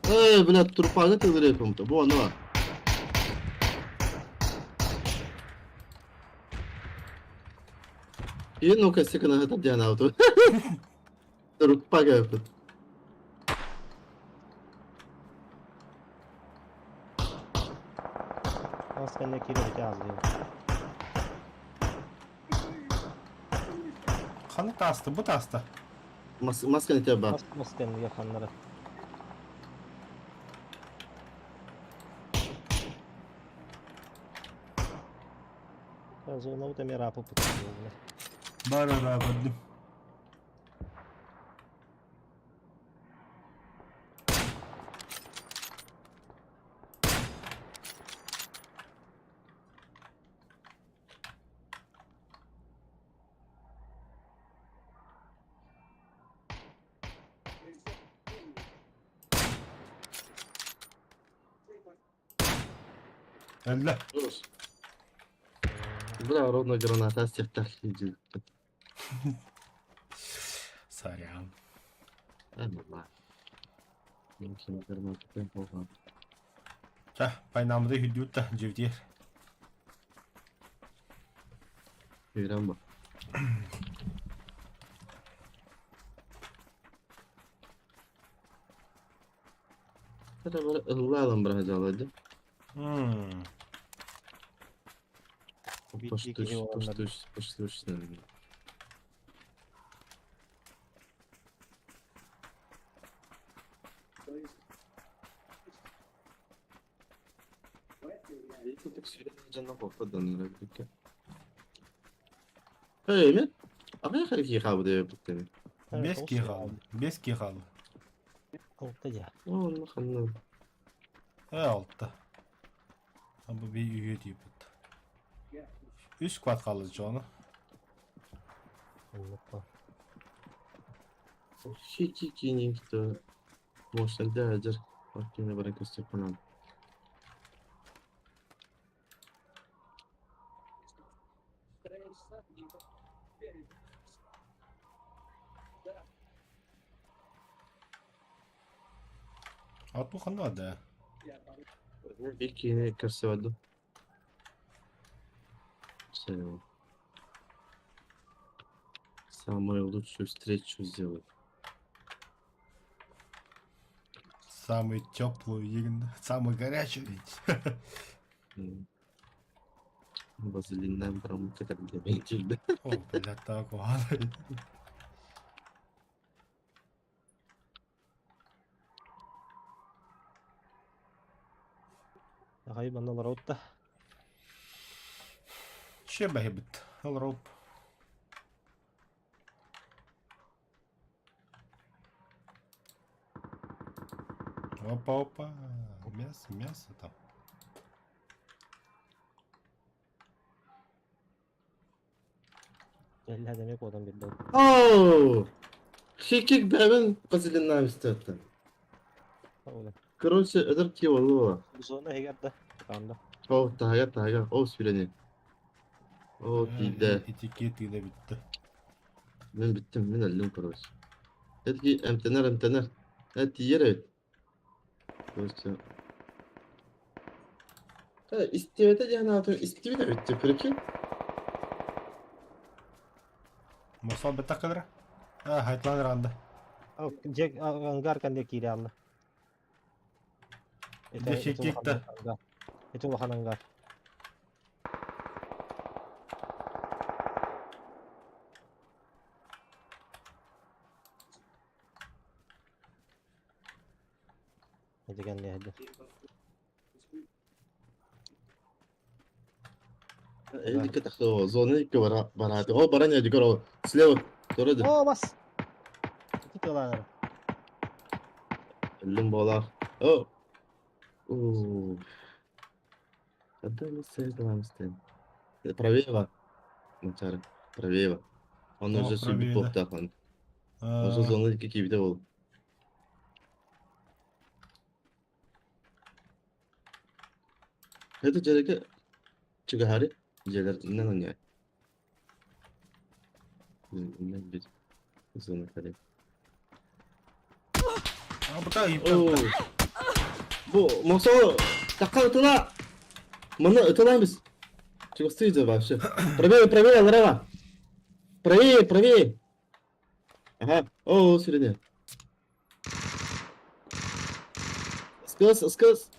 Эй, блядь, трупаны тылырыпым-то. Бу оно. И ну-ка, секунду, это где она вот? Трупа гэпит. Мас кэннэ киирэ аздыйым. Ханнык тааста? Бу тааста. Мас масканы тебе бар. Мас мас кэннигэр ханнара. Зонабыт эмиэ раапыппыт. Бар ыраабырдым. Өллө. Бля, ровно граната сектор иди. Сорян. Да, нормально. Граната болған. Ча, пайнамды хүдүүт та дьиэбитигэр. Күйрен ба. Это бар ыллалым бір жалады. Мм. Поштуч, поштуч, поштуч. Эй, мен? Ағай қареке қабы деп бұттым. Бес киһи хаалла. Бес киһи хаалла. Алта дьэ. Онны ханна. Э алта. Бу би үһүө тиийбит. Үс квад хаалла дьону. Оннукка. Хики кининг-то. Может, да, ажар. Баккина баран көстөп канал. Ату ханна да. Бикини көрсөдү. Все. Самую лучшую встречу сделать. Самый теплую, егин, самый горячий ведь. Вазелиннен прям кэтэрдэ О, блядь, так ладно. Аҕай манна олоробут да. Че бэһибит? Олороп. Опа, опа. Мясо, мясо там. Кэллэ эмиэ куотан биэрдэ. Оу! Хикик бэбин вазелиннан истэттэн. Короче, эдэр киоло. Зона иһигэр да. Таанда. О, таһыгар, таһыгар. О, сүрени. О, тиийдэ. Этикет тыына бүттэ. Мин бүттүм, мин өллүм, короче. Этки эмтэнэр, эмтэнэр. Э, тиийэр эбит. Короче. Э, истибэтэ диэн аатын истибит эбит, прикинь. Мосол бэттэх кэлэрэ. А, хайтлан ранда. Дьэ, ангар кэннэ киирэ алла. Дьэ, хикик да. Ити улахан ангар. Ити кэннэ иһирдэ. Эдики тахсо, зона икки бара барааты. О, баран эдикер ол. Слева. Тура О, бас! Ити тыалаан Өллүм буолаах. О! Уу. Когда мы с Правее. Мачары. Правее. Он О, уже правее, сүлбүт да. буолуохтаах он. Уже зона икки киирбитэ буол. Это дьэрэкэ чугаһари. Дьиэлэринэн анньа. Иннен бит. Зона кэлин. А быта Оо. Бу мосо такка ытыла. Маны ытылаймыз. Чугастыы да вообще. Правее, правее, лево. Правее, правее. Ага. О, сюда. Скыз, скыз.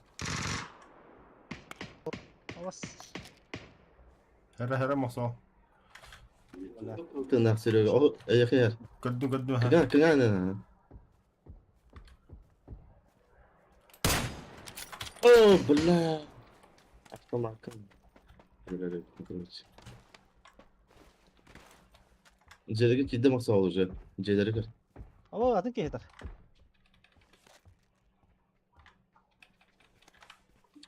Алас. Хара хара мосо. Тыыннаах Серега. О, эйэхэ. Көрдүм көрдүм ха. Кыҥа, кыҥа. О, бля. Автоматом. Дьиэлэргэ киирдэ махсаал уже. Дьиэлэри көр. Ама атын киһи тах.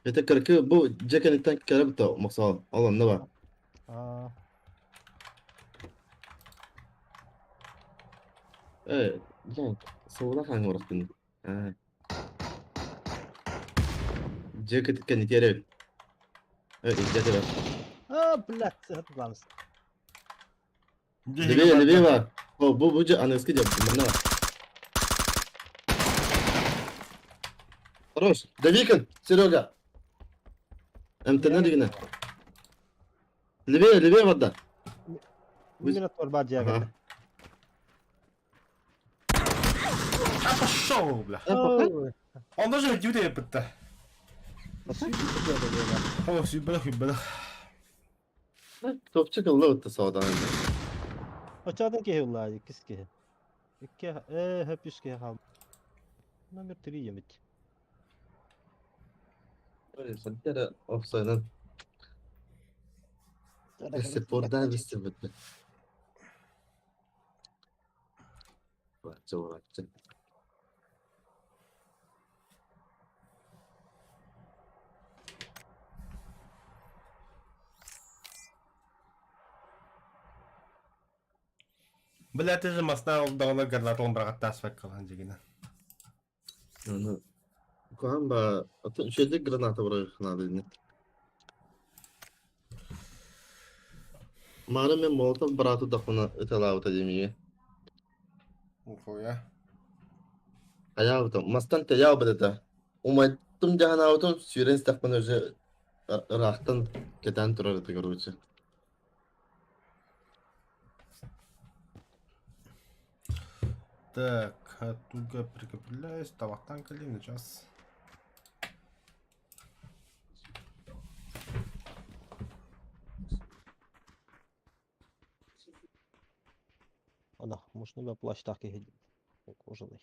Это кыркы бу дьэ кэнниттэн кэрэ бутта махсаал. Ол онно бар. Аа. Э, блядь, сылла хаҥ орохтун. Аа. Дьэ кэннитиэрэ. Э, илдьэ бар. Аа, блядь, сыһытламыс. Левее, левее бар. О, бу бу дьэ аныгыскы дьэ манна бар. Хорош. Давикин, Серега. Эмтэнэ дигинэ. Левее, левее барда. Минут бар дьиэгэ. Ага. А пошел, бля. Он даже дьүдэ бытта. О, сүбэлэх сүбэлэх. Топчик ылла ытта саҕатаан. Оччоҕо киһи ылла, иккис киһи. Икки, хөп үс киһи хаалбыт. Номер три емит. Сантера офсайынан. Спорда бистибит. Барча барча. Бля, ты же масна олдоҕуна гранатон быраҕаттааспакка дьигинэ. Аны куһаҕан ба атын үчүгэйдик граната быраҕыаххынаада ини. Маары мен Молотов бырааты дахпына ыталаабыта диэмигэ. Нихуя. Хайаабыта мастан тэйээбит этэ. Умайдым дьаһанаабытым сүүрэн истэхпинэ уже ыраахтан кэтээн турар этэ короче. Так, оттуда прикрепляюсь, табахтан кэлин сейчас. Ана, можно я плащ так и кожаный.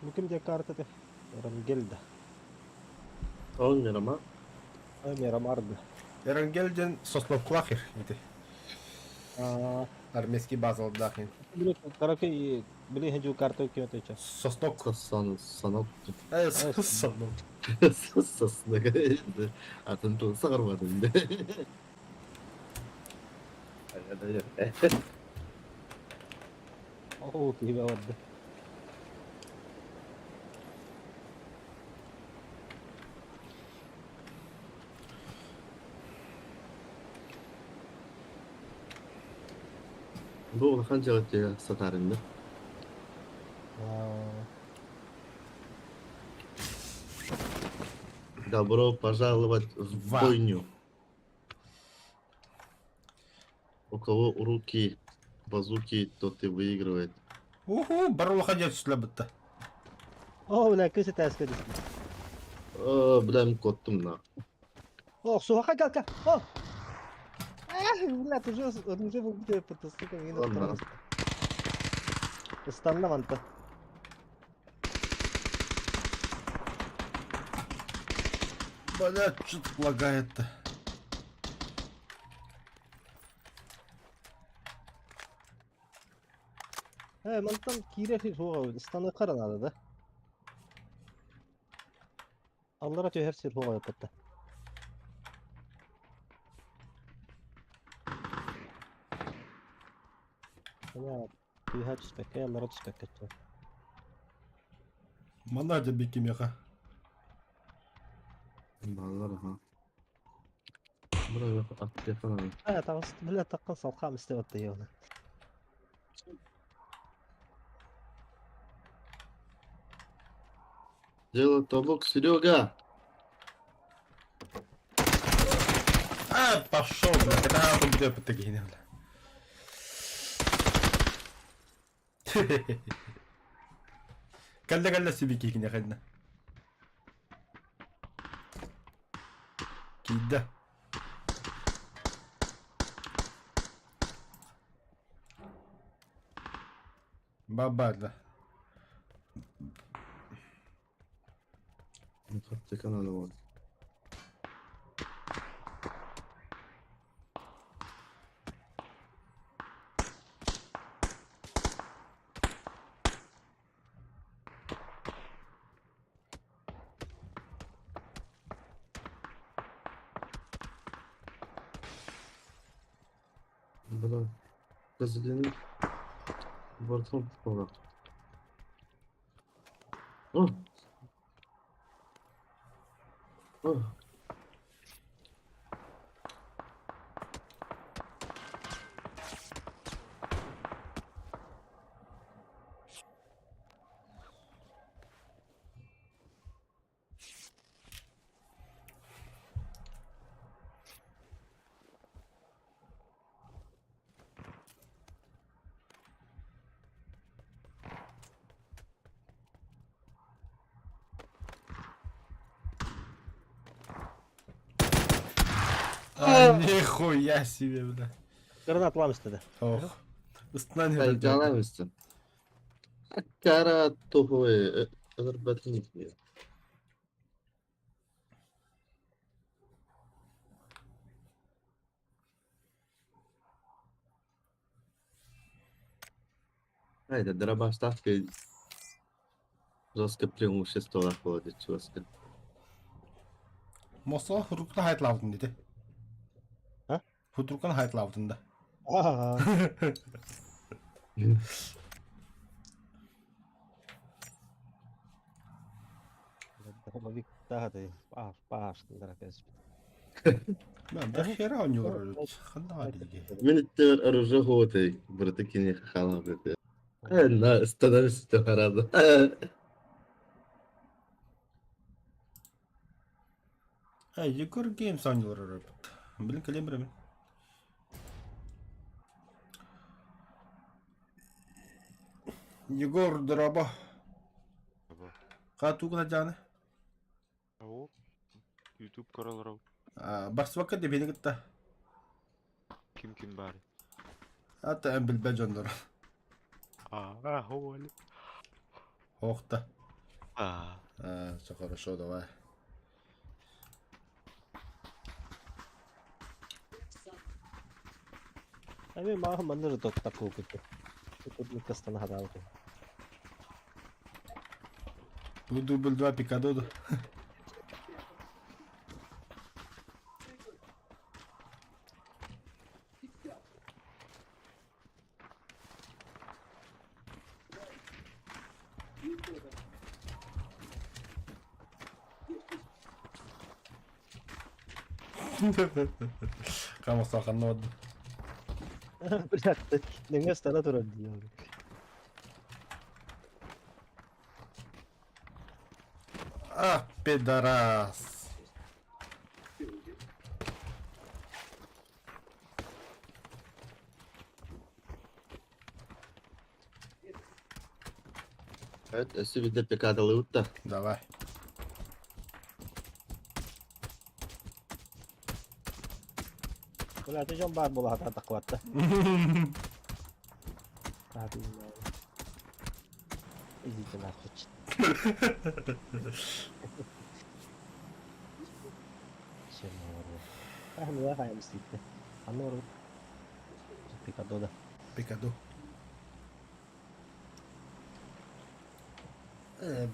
Бу ким диэн карта этэй? Рангель да. Ол Мирамар. Мирамар да. Эрангель диэн Сосновкалаах ити. Армейский базалдаах. Караки били хенжу карта кем это Соснок. Сан санок. Соснок. Соснок. Атын тыл саҕарбатын. Оо, киһи барда. Бу улахан дьыала сатаарынна. Добро пожаловать в Ва. бойню. У кого руки базуки, тот и выигрывает. Уху, бар улахан дьиэ түсүлэ бытта. Оо, бля, кыс этээскэ түстүм. О, бля, мин куоттум на. О, суха калка. О! Эх, блядь, уже уже был это, сука, мина Ладно. Ыстанна манта. Бля, что-то лагает-то. Э, мантан киирэр суоҕа ыстаныахха эрэ наада да. Аллара түһэр сир суоҕа эппэтэ. Түһэ түспэккэ, аллара түспэккэ түһэр. Манна дьэ бикимиэхэ. Баллар, аха. Бля, аптека. Э, таҕыс, бля, таххан салхаам истибэт да Дело тобок, Серега! А, пошел, бля, это надо будет такие, бля. Кэллэ кэллэ сибики киниэхэ Киирдэ. Бабарда. Аптека надо вот. Бля, козлины. Бортом попала. О! О! А, нихуя себе, бля. Гранат ламыстыда. Ох. Ыстынан Хайдалаемся. Кара тухуй, ырбатник. Айда, дробаш ставка жестко преимущество находит, жестко. Мосо худруктан хайтлаабытын дии. А? Худруктан хайтлаабытын да. Аа. Да хера у него хана дии. Мен иттер оружие хотой, братаки хала бete. На, становится гораздо. А, Егор Геймс оонньуулар Блин, кэлэн барабын. Егор, дорообо. Хатугна дьааны. О, YouTube көрөлөр. Барсыбакка да бени кытта. Ким ким бар? Ата эн билбэт дьоннор. А, холи. Охта. А, А, все хорошо, давай. Эми мааһын манныр тоттакку кытты. Тут кастана хадаабыт. Бу дубль 2 пикадоду. Камаса ханна барда? Блядь, нөҥүө ыстана турар дии. А, пидорас. Evet, өссө биирдэ пекадалыыбыт да. Давай. Бля, ити дьон баар буола сатаатахха Идите нахуй. Пикадо да. Пикадо.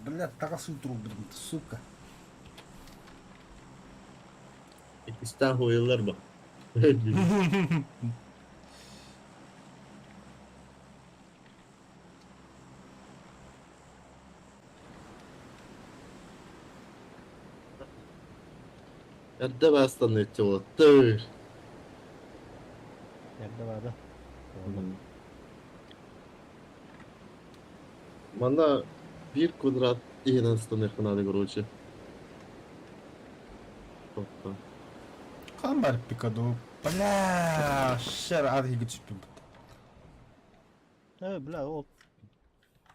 Блядь, таҕас утрубутум, сука. Иккистээн хуйуллар бу. Эрдэ баастаныыччы буолаттыр. Эрдэ баада. Манна биир квадрат иһинэн станыахха наада короче. Тобто. Хаһан баар Пикадо? Бля, шер ад иһигит сүппүт. Бля, ол.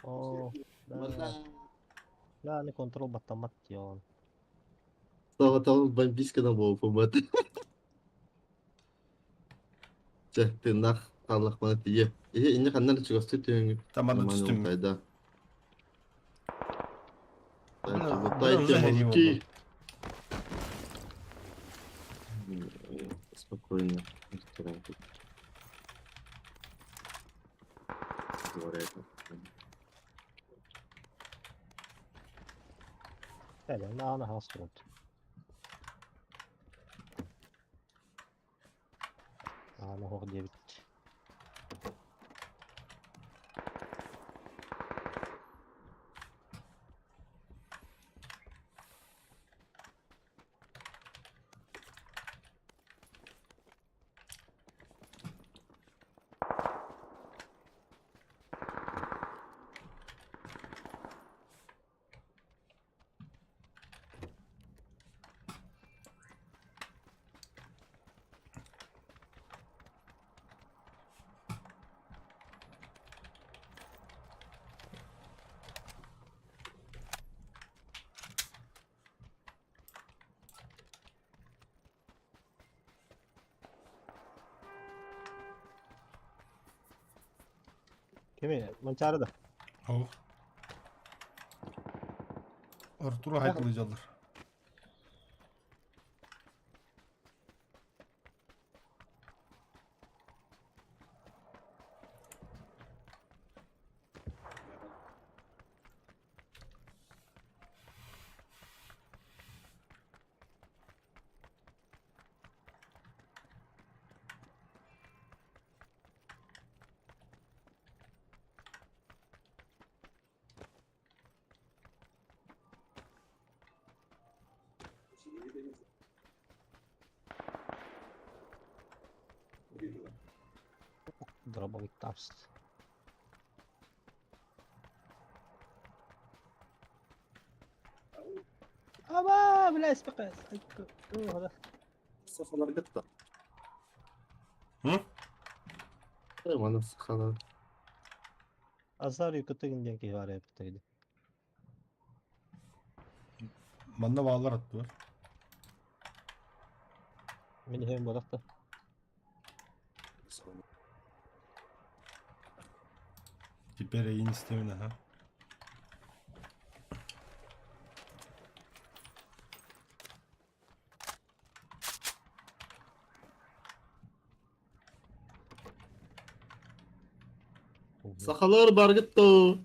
О, да. Бля, не контрол баттаммат дион. Соҕотоҕун бомбискана буолбут. Чэ, тыыннаах хааллахпына тиийэ. Иһи инньэ ханна эрэ чугастыы түһүҥҥүт. Таманы түстүм. Тайда. Бля, Лутайте уже мозги. Спокойно. Говорят. Федя, на на хаус турут. Аана хоох диэбит. Кими? Манчаары да? Ол. Артур хайкалыйдьаллар. Дробовик тапс. Аба, бля, спекас. Сахалар кытта. Hı? Манна сахалар. Азар юкытыгын диэн киһи баар эбит. Манна баалар аттылар. Мин иһэм буолахта. Теперь я не стемин, ага. Сахалар баргытта.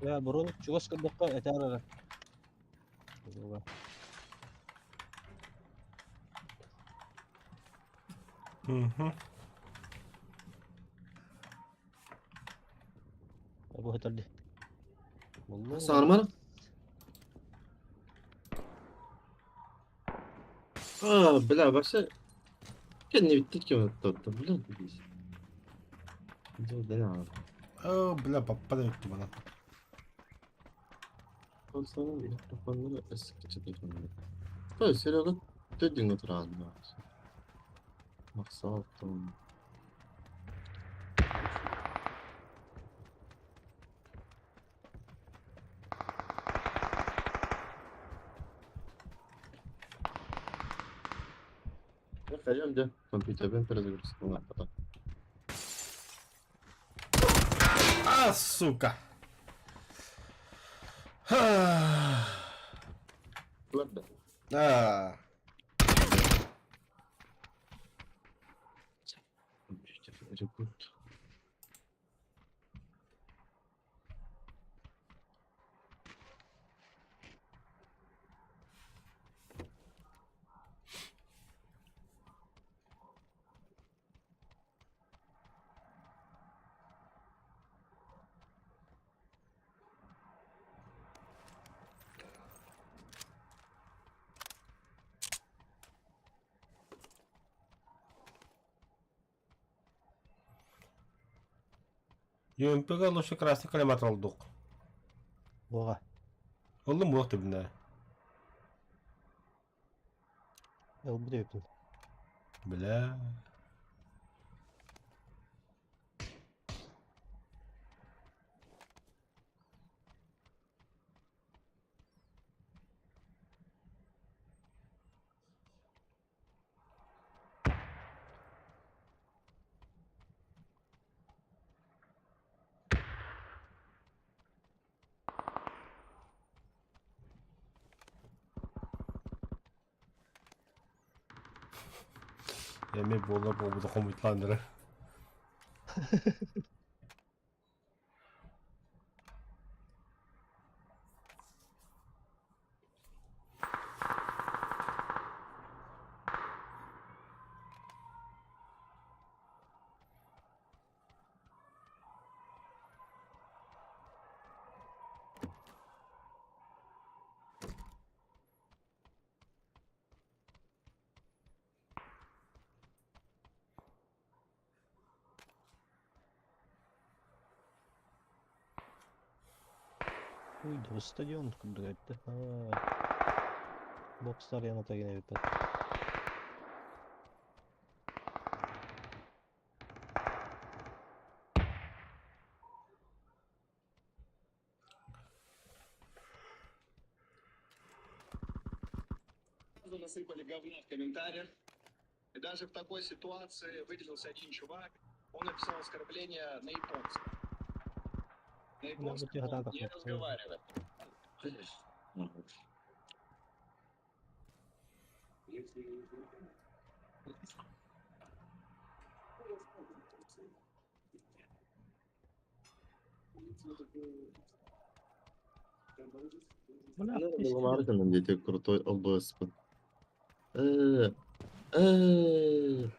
Ээ, бұрын чугас көрдөххө этээр эрэ. Мгм. Бу өтөрдү. Буллум. Сарман. А, бля, вообще... Кэнни бүттүк ким оттотто, бля, здесь. Дьыл Оо, бля, папа да бүттү бана. Konsolun mikrofonları eski çıkıyor. Böyle Serio'da dediğin oturan var. Maksatım. Хайдам дьэ, компьютербин перезагрузкалаабата. А, сука! Ладно. А, Компьютер ребут. ЮМП-га лучше красный коллиматор олдук. Буга. Олдум буох тибинэ. Ылбыт өйпүн. Бля. Эми буолар буолбута хомуйтлаан эрэ. Уй, да стадион курдук эбит. Бокстар яната генә бит. Сразу насыпали говна в комментариях. И даже в такой ситуации выделился один чувак. Он написал оскорбление на японском. На японском он не разговаривает. Бля, Булмаарытынан диэти крутой ОБС-пын. Э, э,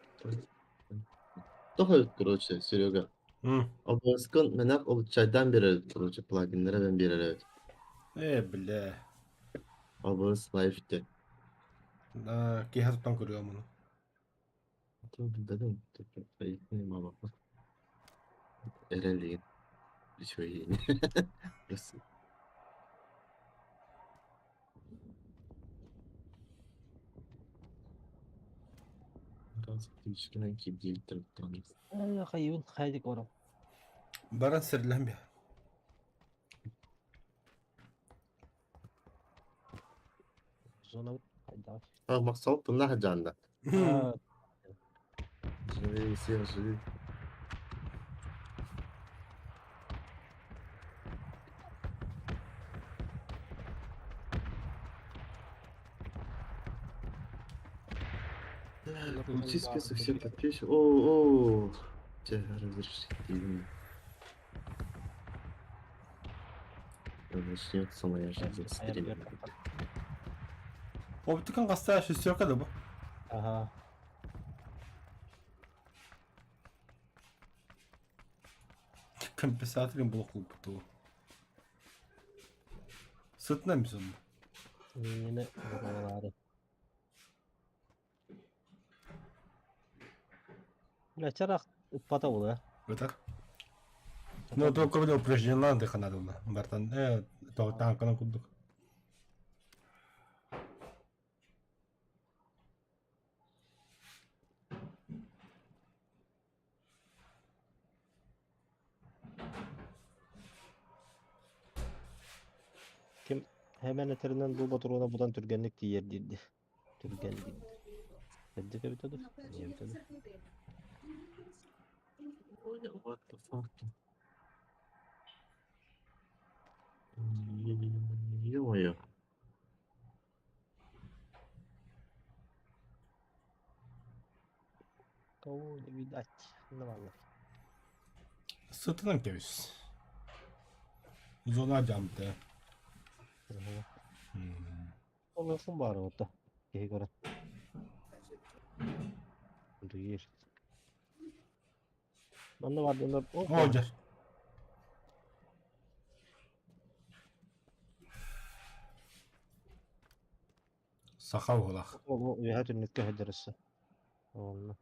Тоҕо короче, Серега. ОБС-кын мэнэх ол чайдан берер, короче, плагиннere ben берер эбит. Э, бля. OBS Live-те. Да, киһи туттан көрүөм ону. Билбэтим, Эрэлигин. Үчүгэйин. Просто. Хайыбын хайдик ором. Баран сирлээн биэ. Зона хайдах. А, Максал тунна хаджанда. Живи, все, живи. Включи список всех подписчиков. О, о, разрешить. Начнется моя жизнь Хайа стримера. Оптикан хаста шестерка да бу. Ага. Компенсаторын блок кылбыту. Сытынан бизон. Миинэ буолаары. Бля, ыппата була. Ытар. Ну, только бile упражнениялар дыханадылла. Бартан, танканан курдук. Ким hemen этеринен бу ботуруна будан түргэнник тиийэр диирди. Түргэн диирди. Эрдик эбитэ ду? Эбитэ ду? What the fuck? Ё-моё. Кого не видать. Ну ладно. Сытынан кебис. Зона жамты. Ол бары отта. Киһи көрөн. Дуир. Манна бар донор. О, жар. Саха уолах. Ол уяха түннүккэ хөдөрөссө. Онно.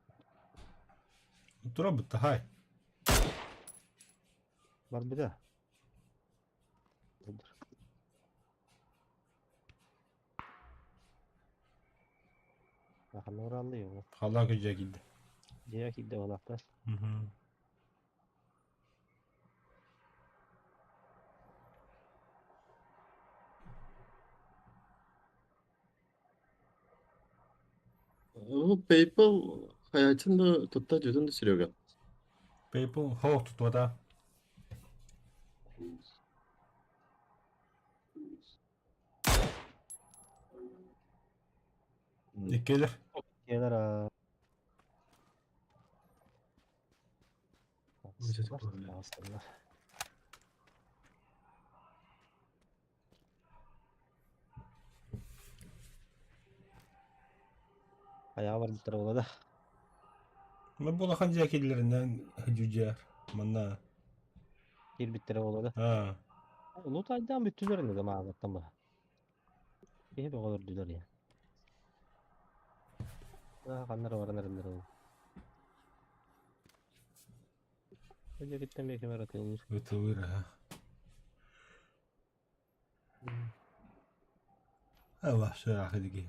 Тура бутта хай. Бар бida. Аханна уралды йоо. Халла күжә килде. Жия кидде олақта. Bu PayPal hayatında tutta diyordun da Серега. PayPal хоох тутуата. Иккелер. Келер а. Өте такое. Аяғы бар диттер болады. Мен булахан жа килеринен жүжәр. Манна. Кир биттер болады. А. Лут айдан бүттүлөр эне мағаттан ба. Кеһи бөҕөлөр дүлөр я. Каннар баран эрелер ол. Өже киттен бекемер атылыр. Өтөөр ha. Allah şöyle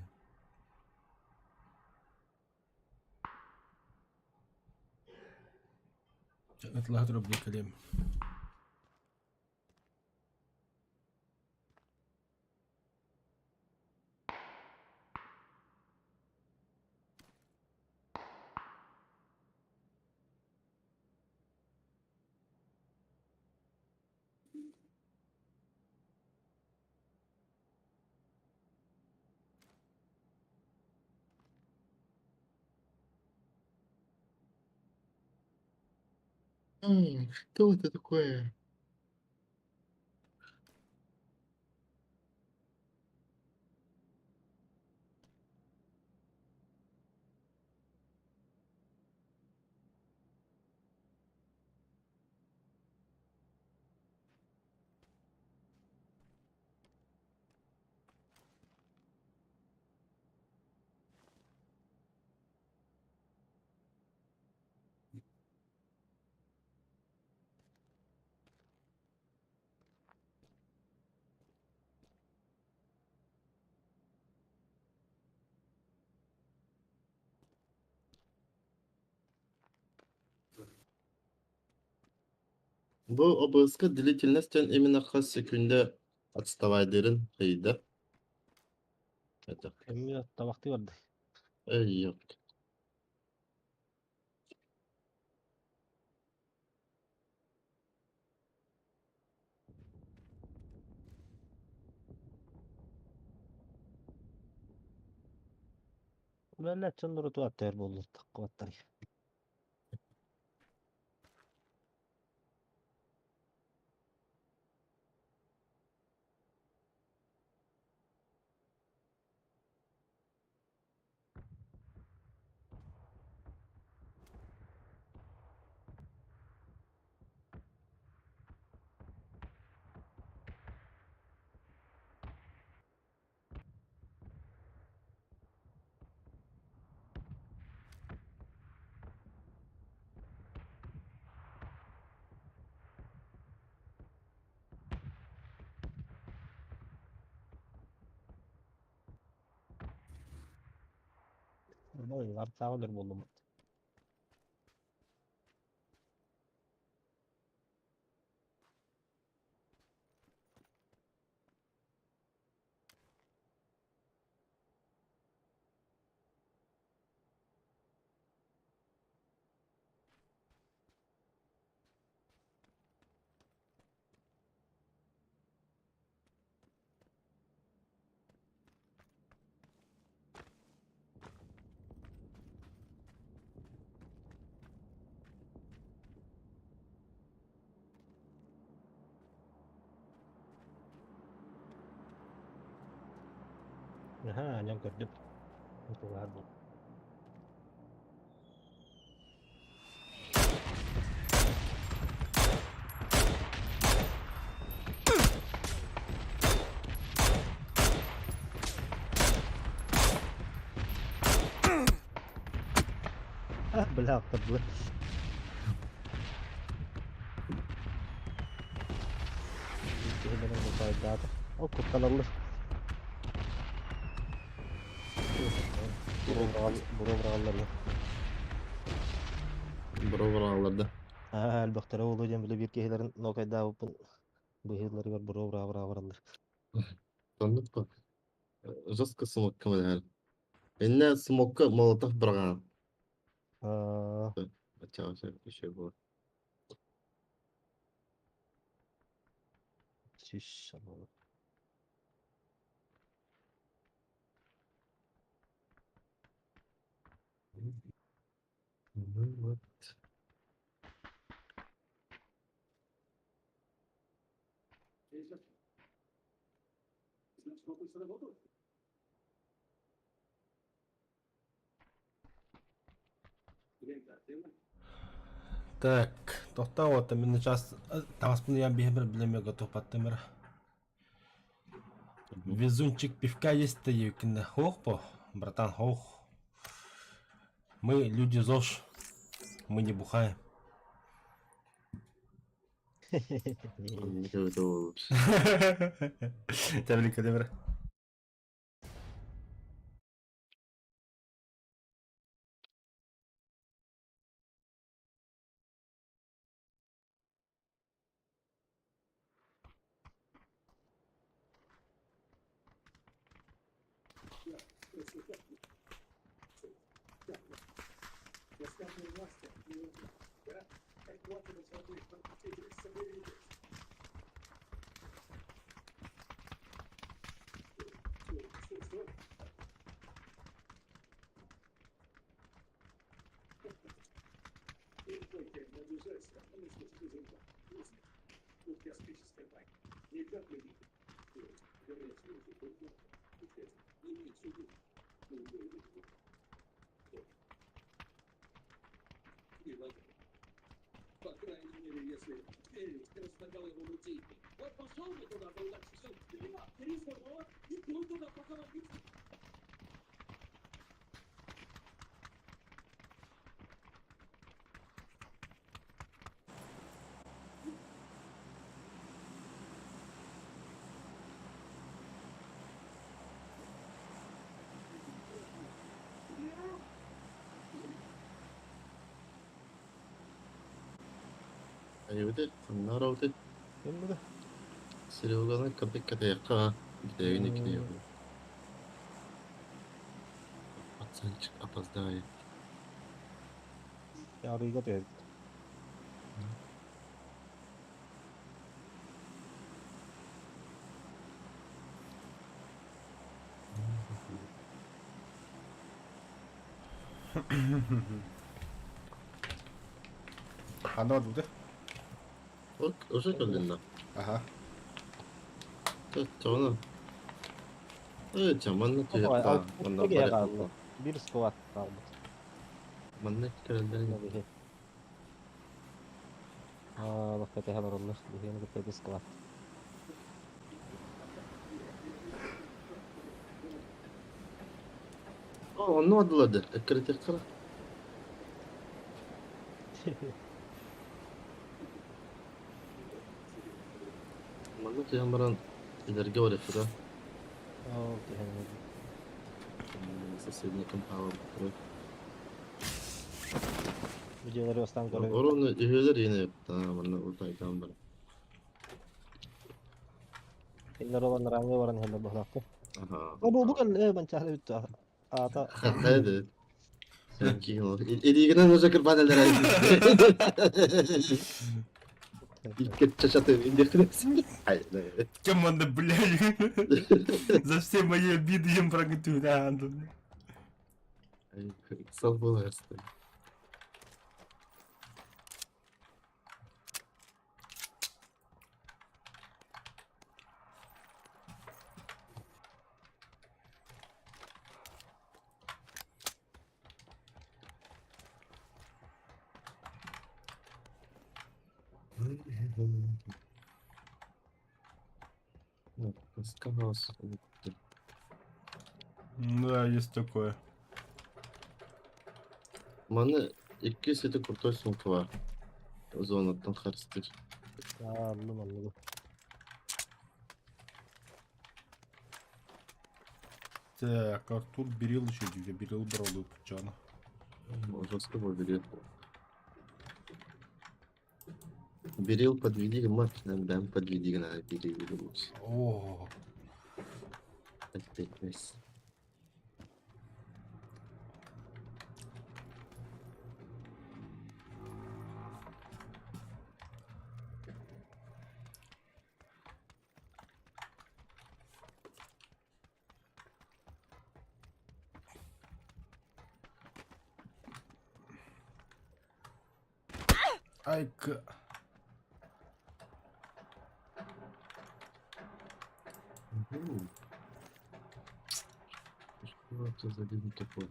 جنة الله رب الكريم. Что это такое? Bu ОБС длительностен именно хас секунда отставайдырын кыйда. Это. Эмми табакты барды. Эй, ёпт. Бәллә чындыры туаттар болду таккыбаттар. Артааҕы өлөр буоллум. Аһаа, дьон көрдүм. Тулаар буол. Бля, аттардылар. Киһилэрин бутайдаата. Ол куттаналлар. Буруо быраҕаллар Буруо быраҕаллар да. Аа, элбэхтэрэ буолуо диэн били биир киһилэрин нокайдаабыппын быыһыылларыгар буруо быраҕа быраҕа бараллар. Оннук па. Жестко смокка мэлэһэр. Иннэ смокка молотов быраҕаан. Аа, Баччаҕа еще было. Сүүс буолуо. Ну вот. Так, тохтоо вот мин сейчас таҥаспын ыйан биһимэр билэмэ готовпаттым эрэ. Везунчик пивка есть диэбиккин Хоох по, братан, хоох. Мы люди ЗОЖ, мы не бухаем. Tebrik ederim. Айыбыты, ханна барабытый? Ким бу да? Сереганы кырдык катайыкка бүтээгин иккини Пацанчик опоздает. Арыыга түһэбит. Ханна барбыты? Уже кэллин да? Аха. Чоҕуна. Э, чаманна түһэххэ. Манна Алта киһи барыахха. хаалла. Биир склад хаалбыт. Манна кэлэллэрин Биһи. Аа, бакка тэһэ бараллар. Биһигини кытта ити склад. Онно бардылар да. Эккирэтиэххэ. Манна түһэн баран кинилэргэ барыахха да. Ол түһэн Соседний компаунд. Видеолары бастаан көрөбүт. Оруну үһүөлэр иһин манна утайтан бар. Кинилэр ол анарааҥҥы баран иһэллэр быһалаахтар. Аха. Бу бу кэллэ манчаары бүттэ. Аата Хайды. Илиигинэн уже кырбан элер. Икки чачаты индекс. Кем он, блядь? За все мои обиды им проготовляю. Сал было. Да, есть такое. Маны икки сети крутой сумка бар. Зонаттан харыстыр. Аллым аллым. Так, Артур Берил еще где Берил брал Чана. Жестко был берил. Берил подведи, мать, нам подведи, надо берил лучше. О, Опять Айка. Что это за день такой?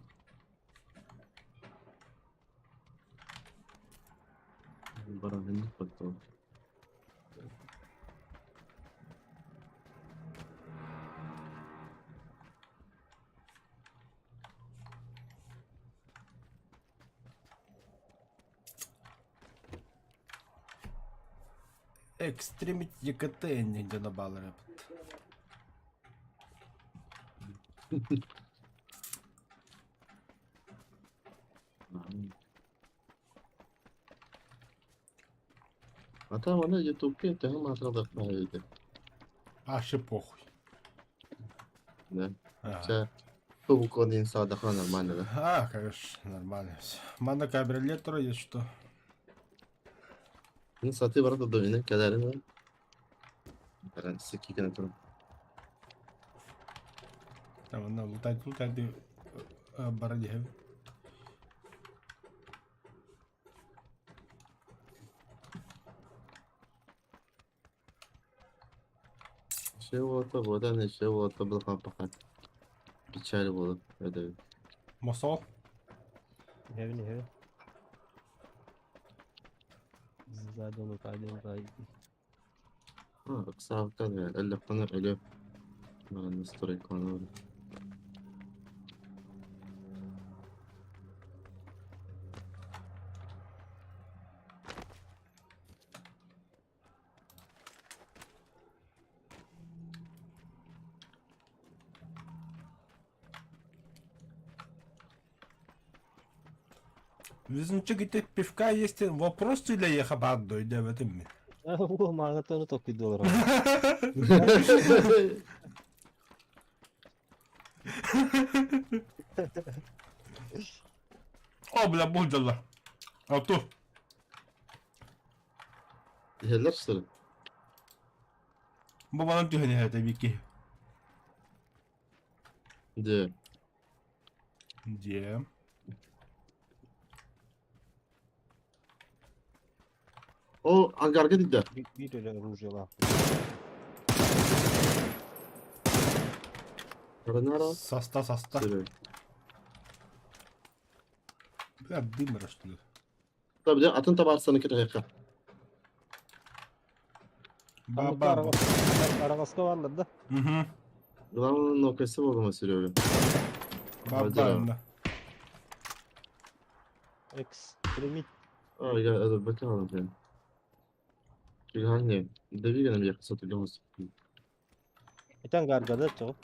Баранин потом. Экстремит ЕКТ нигде на баллы. А там она ютубке, там матралах. А, ще похуй. Да. Ага. Ча, Пубукон инсадаха нормально, да? А, конечно, нормально все. Мана кабриолет есть что? Ну, саты барда домина кәләрен. Баран сики генә торып. Там она лутать, лутать, барадиһэ. Чего-то, вот она, чего-то было пока. Печаль было. Это. Мосол? Иһэбин иһэбин. Сзади лутай, лутай. А, Оксавка, әллә кына әле. Настройка. Визунчик ити пивка есть вопрос для ехабат дойде в этом. Бу маҕатыны толкуйдуулар. О, бля, будила. А то. Иһэллэр сыры. Бу манан түһэн это вики. Де. Где? О, ангарга диде. Биир эрэ оружиелаах. Каранара. Соста, соста. Сыры. Бля, дым что ли? Tabi атын табарсаны кирәк. Баба. Араҕаска бааллар да. Угу. Главное, нокасы болма Серега. Баба. Экстремит. А, я это бакалам прям. Гане, дави на меня соту голос. Итан гаргада чоҕу.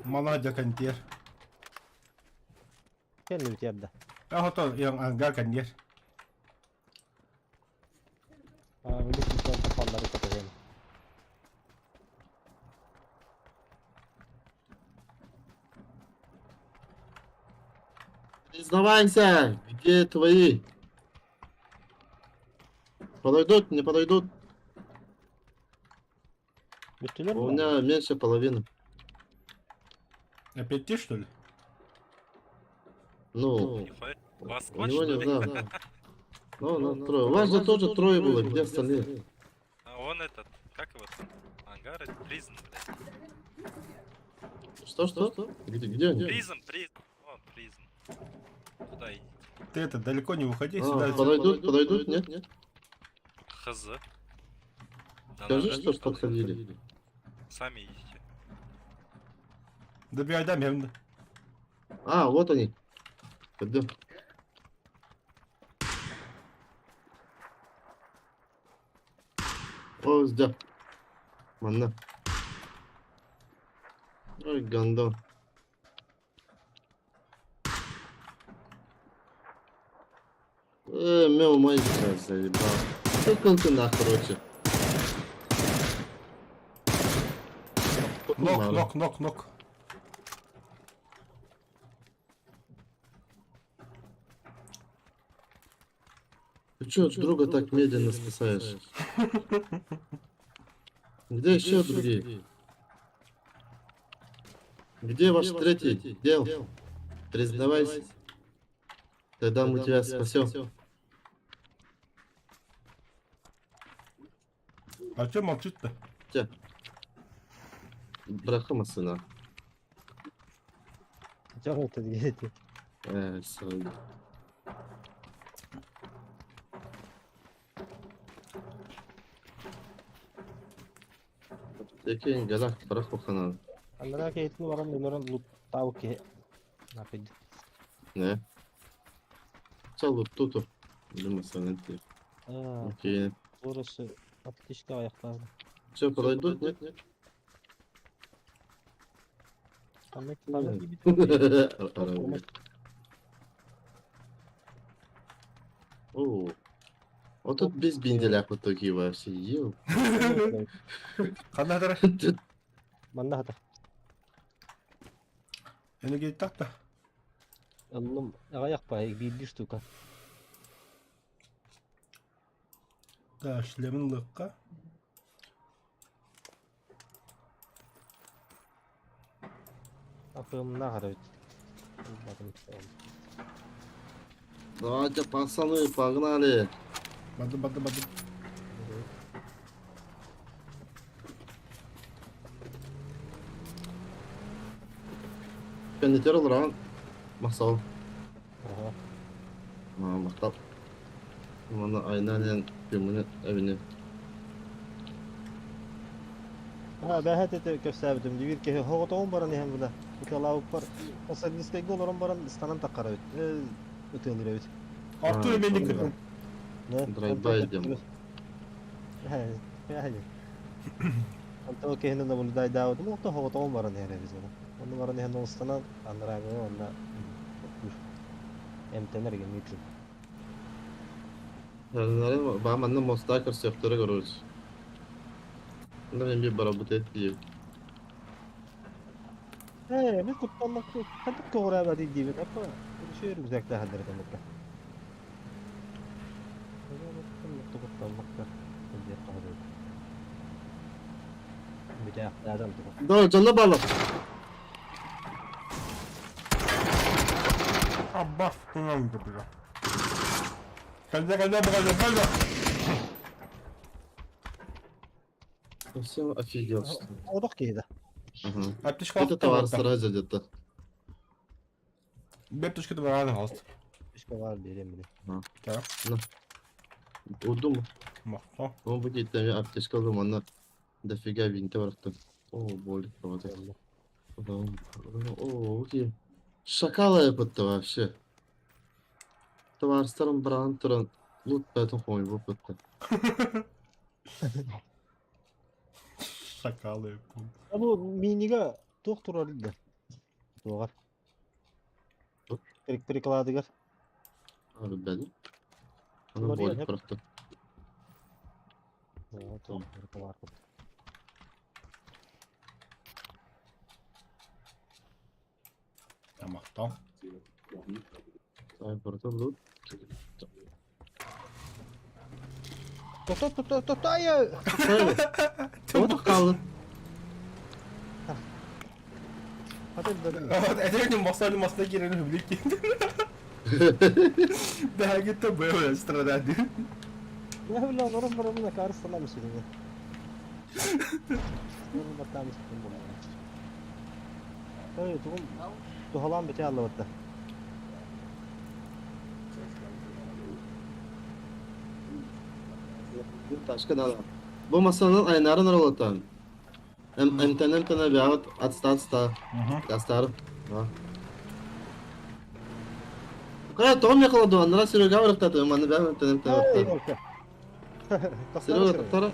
Маладя контер. Кэлли бүтэрдэ. Охото ангар кэнниэр. Ханнары көтөҕүн. Признавайся, где твои? Подойдут, не подойдут? Бүттүлэр У дуо? меня меньше половины. Опять ты, что ли? Ну, Нихуя. Вас у сквад, него что не ли? знаю. Ну, ну, трое. У вас же тоже трое было, где остальные? А он этот, как его там? Ангар, это призм, блядь. Что, что? Где, где они? Призм, призм. Вон, призм. Куда идите? Ты это, далеко не уходи, А, сюда. подойдут, подойдут, нет? Нет. Хз. Да Скажи, надо, что ж подходили. Сами идите. Добегай, дай мне. А, вот они. Пойдем. О, сдя. Манна. Ой, гандон. Мел мой сейчас заебал. Ты ты нах, короче. Нок, нок, нок, нок. Ты чё друга так медленно спасаешь? Где еще другие? Где ваш третий? Дел? Признавайся. Тогда мы тебя спасем. А чё молчит-то? Брахама сына. Дьон это Сой. Такие галах браху хана. Анараа киһитин баран өлөрөн луттаабыт киһи. Напид. Не. Чалу туту. Думаю, санати. Аа, Окей. Орысы отлично аяқтады. Все, подойдут, нет? Нет. Ханнык ханнык О. Вот тут без бинделя вот такие вообще. Ел. Ханна дара. Манна хата. Эне так-то. Ыллым аяқ па биирди штука. Да, шлемин лыкка. Апымна харабит. Давайте, пацаны, погнали. Бады, бады, бады. Кондитер раунд. Махсал. Ага. Махтал. Мана айнанен күмүнү эбини. А, бэһэт ити кэпсээбитим биир киһи хоҕотоҕун баран иһэн бына ыкалаабыппар Посадницкайга олорон баран ыстанан таххар эбит ытыалыыр эбит. Артур мени кытын. Драйбай диэн. Онтон ол киһини наблюдайдаабытым онтон хоҕотоҕун баран иһэр эбит Онно баран иһэн ыстанан анарааҥҥы уонна эмтэнэр гэммит. Баа манна моста көрсөхтөрө короче. Онно мен бир барабыт эт диye. Ээ, мин кутталлах хантык көҕүрээбэтий диибин, аппа үчүгэй рюкзактаах эрдэртэн кутталлахтар диэххэ сөп. Бүтээхтээдэн тугу. Да, дьонно баалар. Аббас кынан бля. Кэллэ, кэллэ, кэллэ, кэллэ. Совсем офигел, что ли? Одох киһи да. Ага. Аптечка Это товар сразу где-то. Бэптушка товар хост. Үскэ баар биэриэм били. Так. Удум. Махто. Он будет там аптечка она дофига винта барахта. О, боль, вот это. О, окей. Шакала это вообще. Товарстарым бран туран лут бэтэн хой бу бытта. Шакалы. Бу минига туох турар да. Туоҕар. Прикладыгар. Abi ben. Onu Уларыйан болик сөп. bıraktım. Оо, туох баар Тамахтал. Ay bıraktım dur. Тото тото тото айа! Hayır. O da kaldı. Хата да Этэрин мосали масна кирен хүблик. Бәгетте бәвә страдады. Не биле олорон барамына карыстана мисилине. Олорон баттаамыс буолла. Ой, тугум тухалаан бите аллабатта. Başka da. Bu masanın aynarin rolatan. Em emten emten bir at atsta atsta. Gastar. Ha. Kaya tom yakaladı onlara sürü gavrak tadı. Manı ben emten emten Ой, attı. елка. Sürü tara.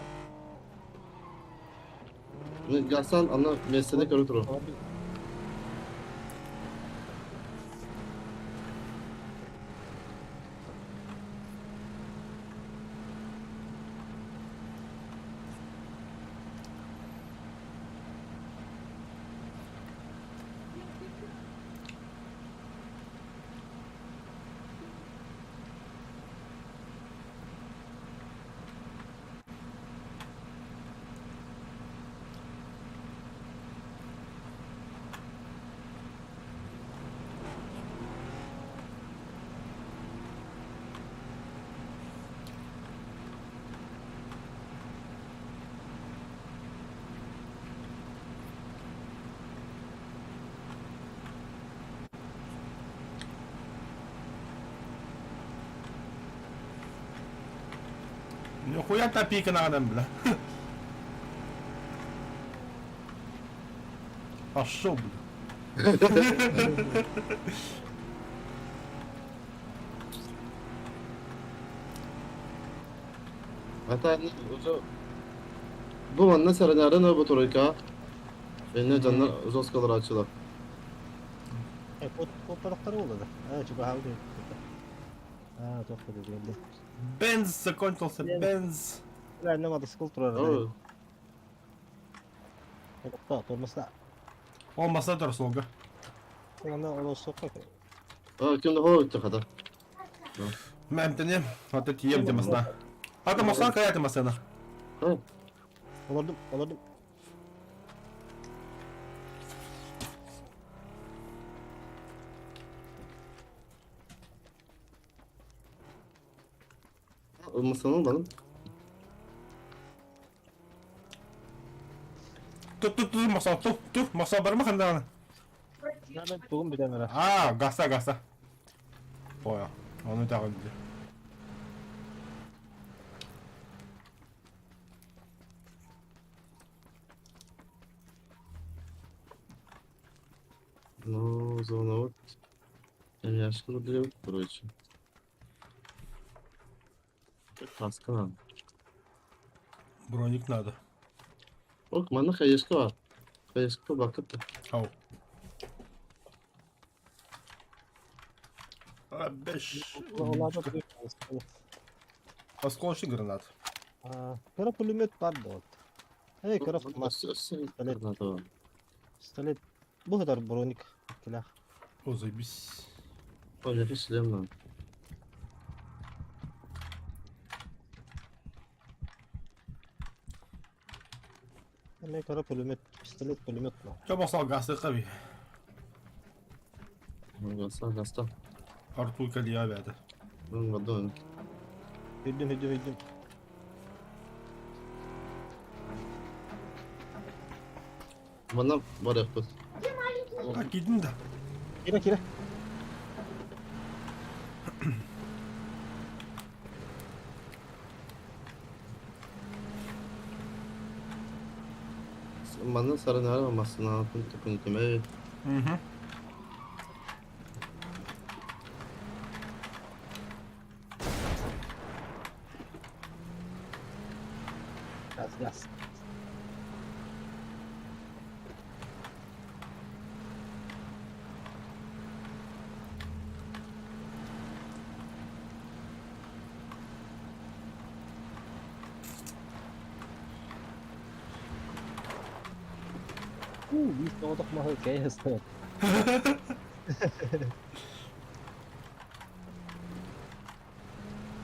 Gassan anla mesele körü turu. Нихуя топика надо, бля. Пошел, бля. Hatta уже bu manna serenaren o bu turika. Beni canlar zoskalar açılar. Кутталахтар буолла. Аа, чугаһаабыт. Аа, туох диэн. Бенз закончился, бенз. Бля, мотоцикл турар. Oo. Тохто, тормозда. Olmasa dur solga. Онна олоссокко. Aa kimde hava bitti kadar. Мәмтене, аты тием демасна. Аты масан кая демасына. Ha. Олордум, олордум. Masanın alalım. Тут тут тут масан, тут тут масан барма хандана. Мен тугум бүтэн эрэ. А, гаса гаса. Понял. Он у тебя где. Ну, зона вот. Я рублей, короче. Kaskı var. Броник надо. Bak bana kayışkı var. Kayışkı bakıp da. Ау. А, беш. Олаада Осколочный гранат. Аа, кыра пулемет бар да вот. Эй, кыра автомат, Пистолет. пистолет. Бу хатар броник. Келах. О, заебись. Öyle bir silahım var. Эме кыра пулемет, пистолет, пулемет ма. Че басал гасы қаби? Gasta gasta. Артур Калия бәді. Ben vardı Хүдүм, хүдүм, хүдүм. Bana var yaptı. А, кидін да. Кира, кира. Bana sarı ne var masına atın tıkın tüme. Угу. Газ, газ. Уу, биир соҕотох маһы кэйэ сытар.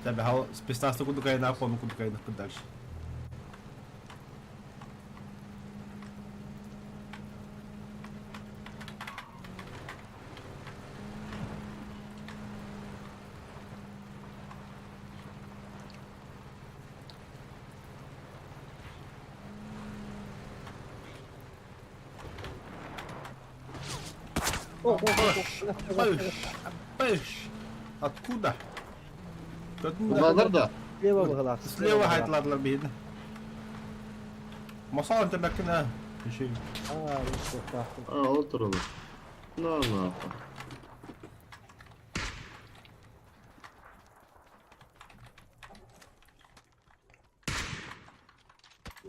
Табихал спецназ курдук айна, хону курдук айнахпыт дальше. Пыш! Пыш! Откуда? Убаалар да? Слева быһылаах. Слева хайтылаатылар биһиги. Масал интернаккына. Еще. Аа, суохтаахпын. А, ол туралы. На, на.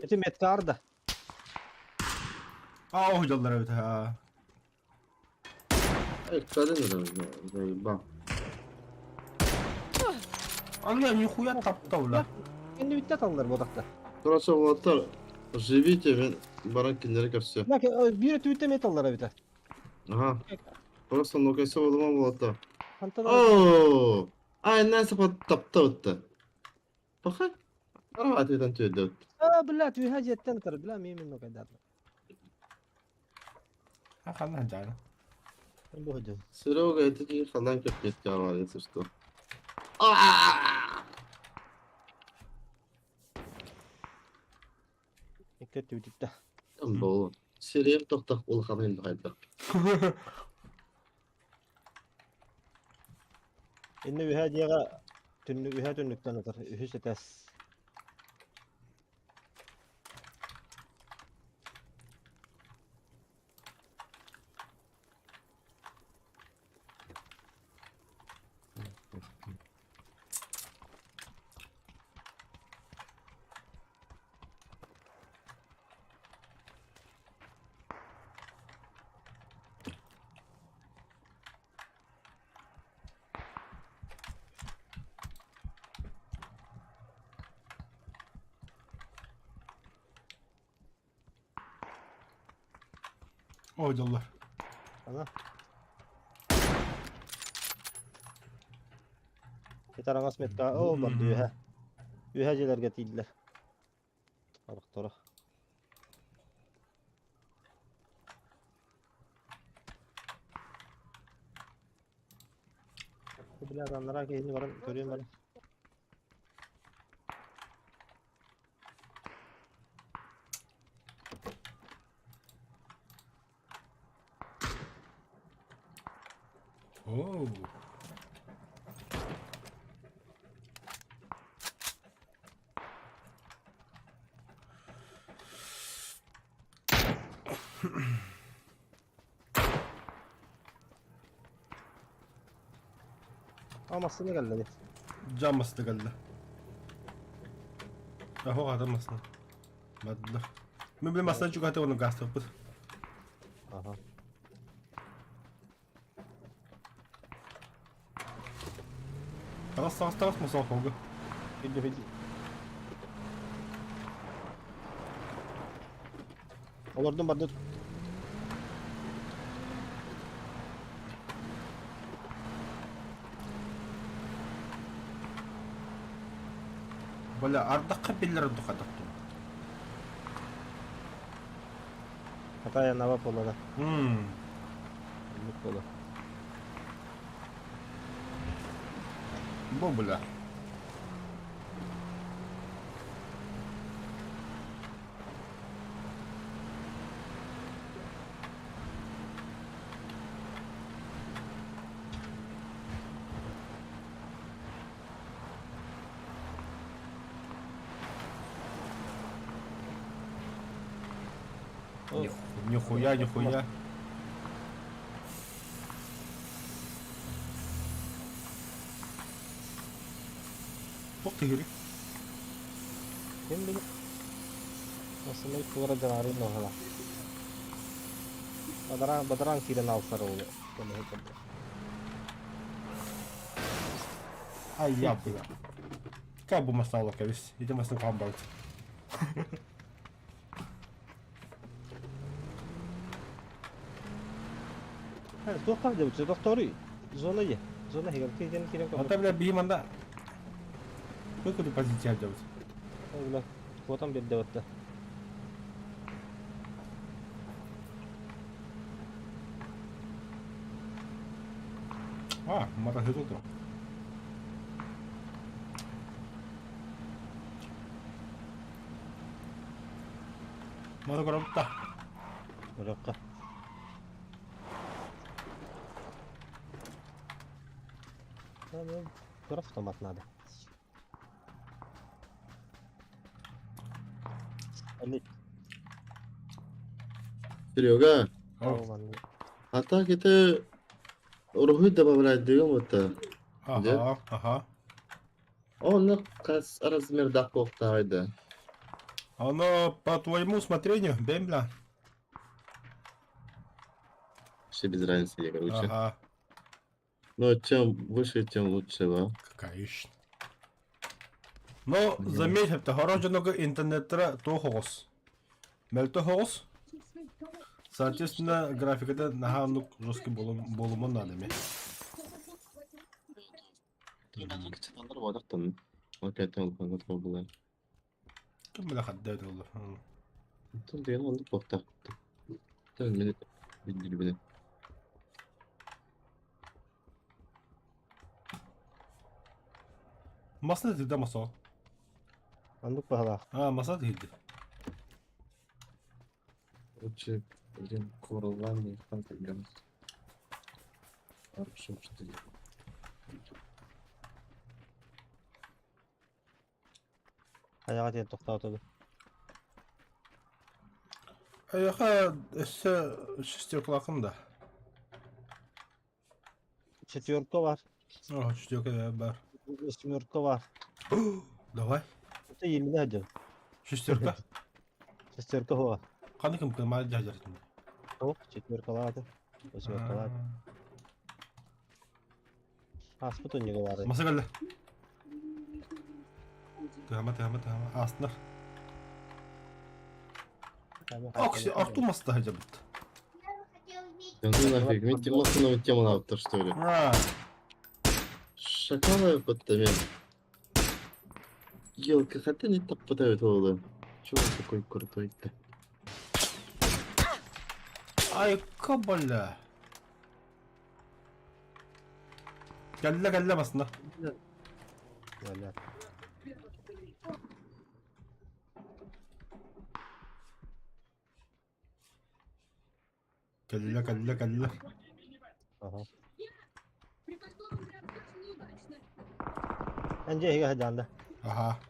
Ити медкар да. А, ох, дьоллор эбит. Аа. Эккадын заебал. Аны нихуя таптаула. Кэннибиттэ таллар бодахта. Короче, уолаттар, живите, мен баран кинилэри көрсө. Биир өтүбүттэ эмиэ таллар эбитэ. Ага. Просто нокайса болуман уолаттар. Хантан Оо! Ай, Настя таптабытта. Паха? А, ответан түөдө. Аа, бля, түһэ дьиэттэн ытар, бля, миин мин нокайдаатым. А ханна жана. Бу сылдьан. Серега, это тебе халан капец, если что. Икки өттүбүтүттэ. Там было. Серег тохтох улаханын хайдах. Инне үһэ дьиэҕэ түннүк үһэ түннүктэн ытар, үһүс этээс. О, дьоллор. Ана. Итараҥас метка оо барды үөһэ. Үөһэ дьиэлэргэ тиийдилэр. Орохторо. Бля, анараа киһини баран көрүөм баран. Оо. А массыына кэллэ дии. Дьа массыына кэллэ. Аһо хата массыына. Бардылар. Мен биле массыына чугата оны гастаппыт. Аха. Таҕыс таҕыс таҕыс мусал холга. Хүндү хүндү. Олордум барды. Бля, ардахха биллэр ордук хатахтым. Хатая нава буолара. Мм. Оннук буолар. Бу бля. Нихуя, нихуя. Туох тиһири? Ким билэр? Массыына туора дьаҥаарыын ноһала. Бадараан, бадараан киирэн аалсар уолу. Көмөһө курдук. Ай я бля. Как бы масала кэбис. Ити масын хаамбабыт. Туохха дебит, тохторуй. Зона е. Зона иһигэр киирэн киирэн Ата көрбөт. бля биһи манда Какой позиция делать? Бля, куотан биэрдэ батта. А, мотоцикл то. Мото коробта. Өрөккө. Кыра автомат надо. Серега, а так это уруһуй добавлять дегем это. Ага, ага. Оны хас размердаах буолуохтааҕый да? Оно по твоему усмотрению, бембля. Вообще без разницы, я, короче. Ага, Но чем выше, тем лучше, да? конечно. Но заметь, это хорошего интернеттера то хоҕус. Мөлтө хоҕус. Соответственно, графиката наһаа оннук жесткий буолумун наада эмиэ. Ким бile хадда олор. Масна тилдэ мосоо. Оннук баһалаах. А, масна тилдэ. Короче, блин, Королан и Хантер Хорошо, что я. Хайаҕа диэн тохтоотубут. Эйиэхэ өссө шестеркалааххын да? Четверка бар. О, шестерка бар. Семерка бар. Давай. Это еміне әдеу. Шестерка. Шестерка хоға. Қаны кім кім мал жажартын. Тоқ, четверкалады. Восьмеркалады. Аспыт өнеге бары. Маса кэллэ. Тыама, тыама, тыама. Астынар. Окси, орту маста хажабыт. Да ну нафиг, мен Тимохинову тему надо, что ли? А, Шакалы подтамен. Елка, хотя не так подавит голову. Чего он такой крутой-то? ай, кабаля. Кэллэ, кэллэ масна. Бля. Кэллэ, кэллэ, кэллэ. Ага. Анже иһигэ сылдьаанда. Ага.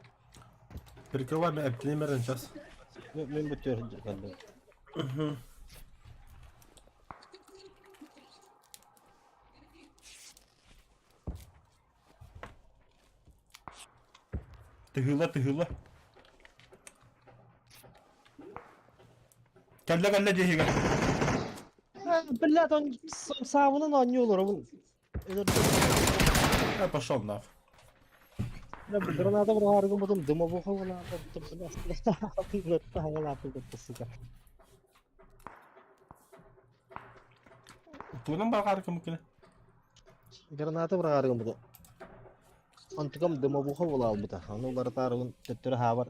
Прикрывай меня, эптенемерин сейчас. Мин бүттүөр кэллим. Тыһыла, тыһыла. Кэллэ, кэллэ дьиһигэ. Блядь, он саабынан оонньуу олоробун. Я пошел нах. Граната быраҕаргын потом дымовуха сука. Тугунан баҕар кым кини? Граната быраҕаргын буту. Онтукам дымовуха буолаалбыта. Ону уларытаарыбын төттөрү хаабар.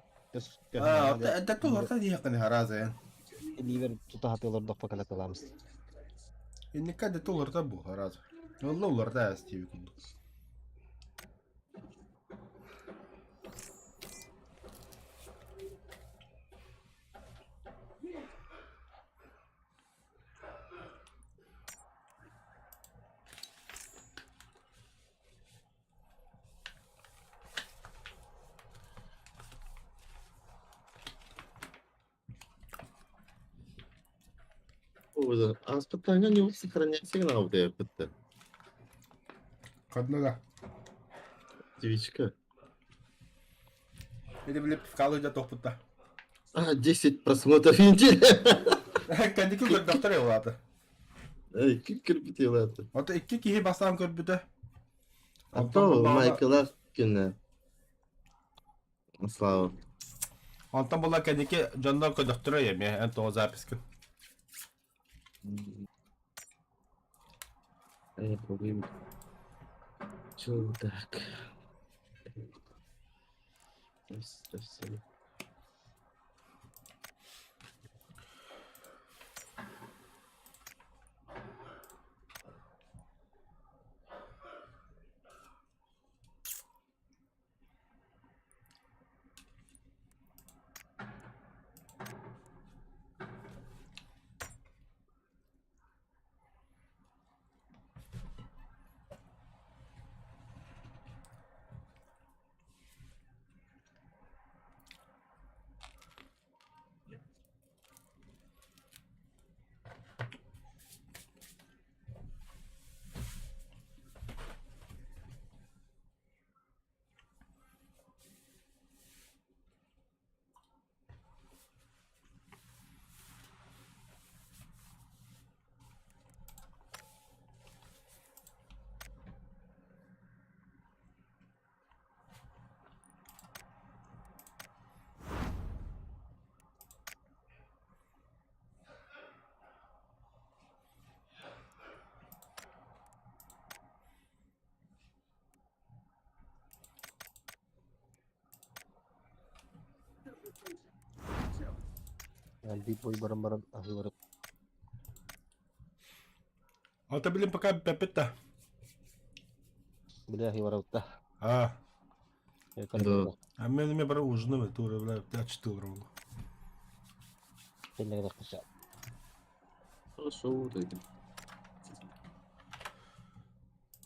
Аа, это туларта диэххин хараза. Ливер тута хатылар калаталамыз. Инникка да туларта бу хараза. Олла уларта астиби курдук. Ааспыттааҥҥа не сохранять сигнал диэбиттэр. Ханна да. Девичка. Или билип скалы дьэ тохпутта. А, 10 просмотров неделю. Кэнники көрдөхтөр улаата. Эй, ким кирбити улаата. Ото икки киһи бастаан көрбүтэ. А то Майкла күнэ. Слава. Онтон була кэнники дьоннор көрдөхтөрө эмиэ эн тоҕо записка. Э, Чё так? Элбии бой баран баран аһыылары Ата билим пока бүппэппит да. Били аһыылары да. А, Да. а мен эме бара ужинывать тура, бля, ачтылар ол. Кэннигэр Хорошо, вот это.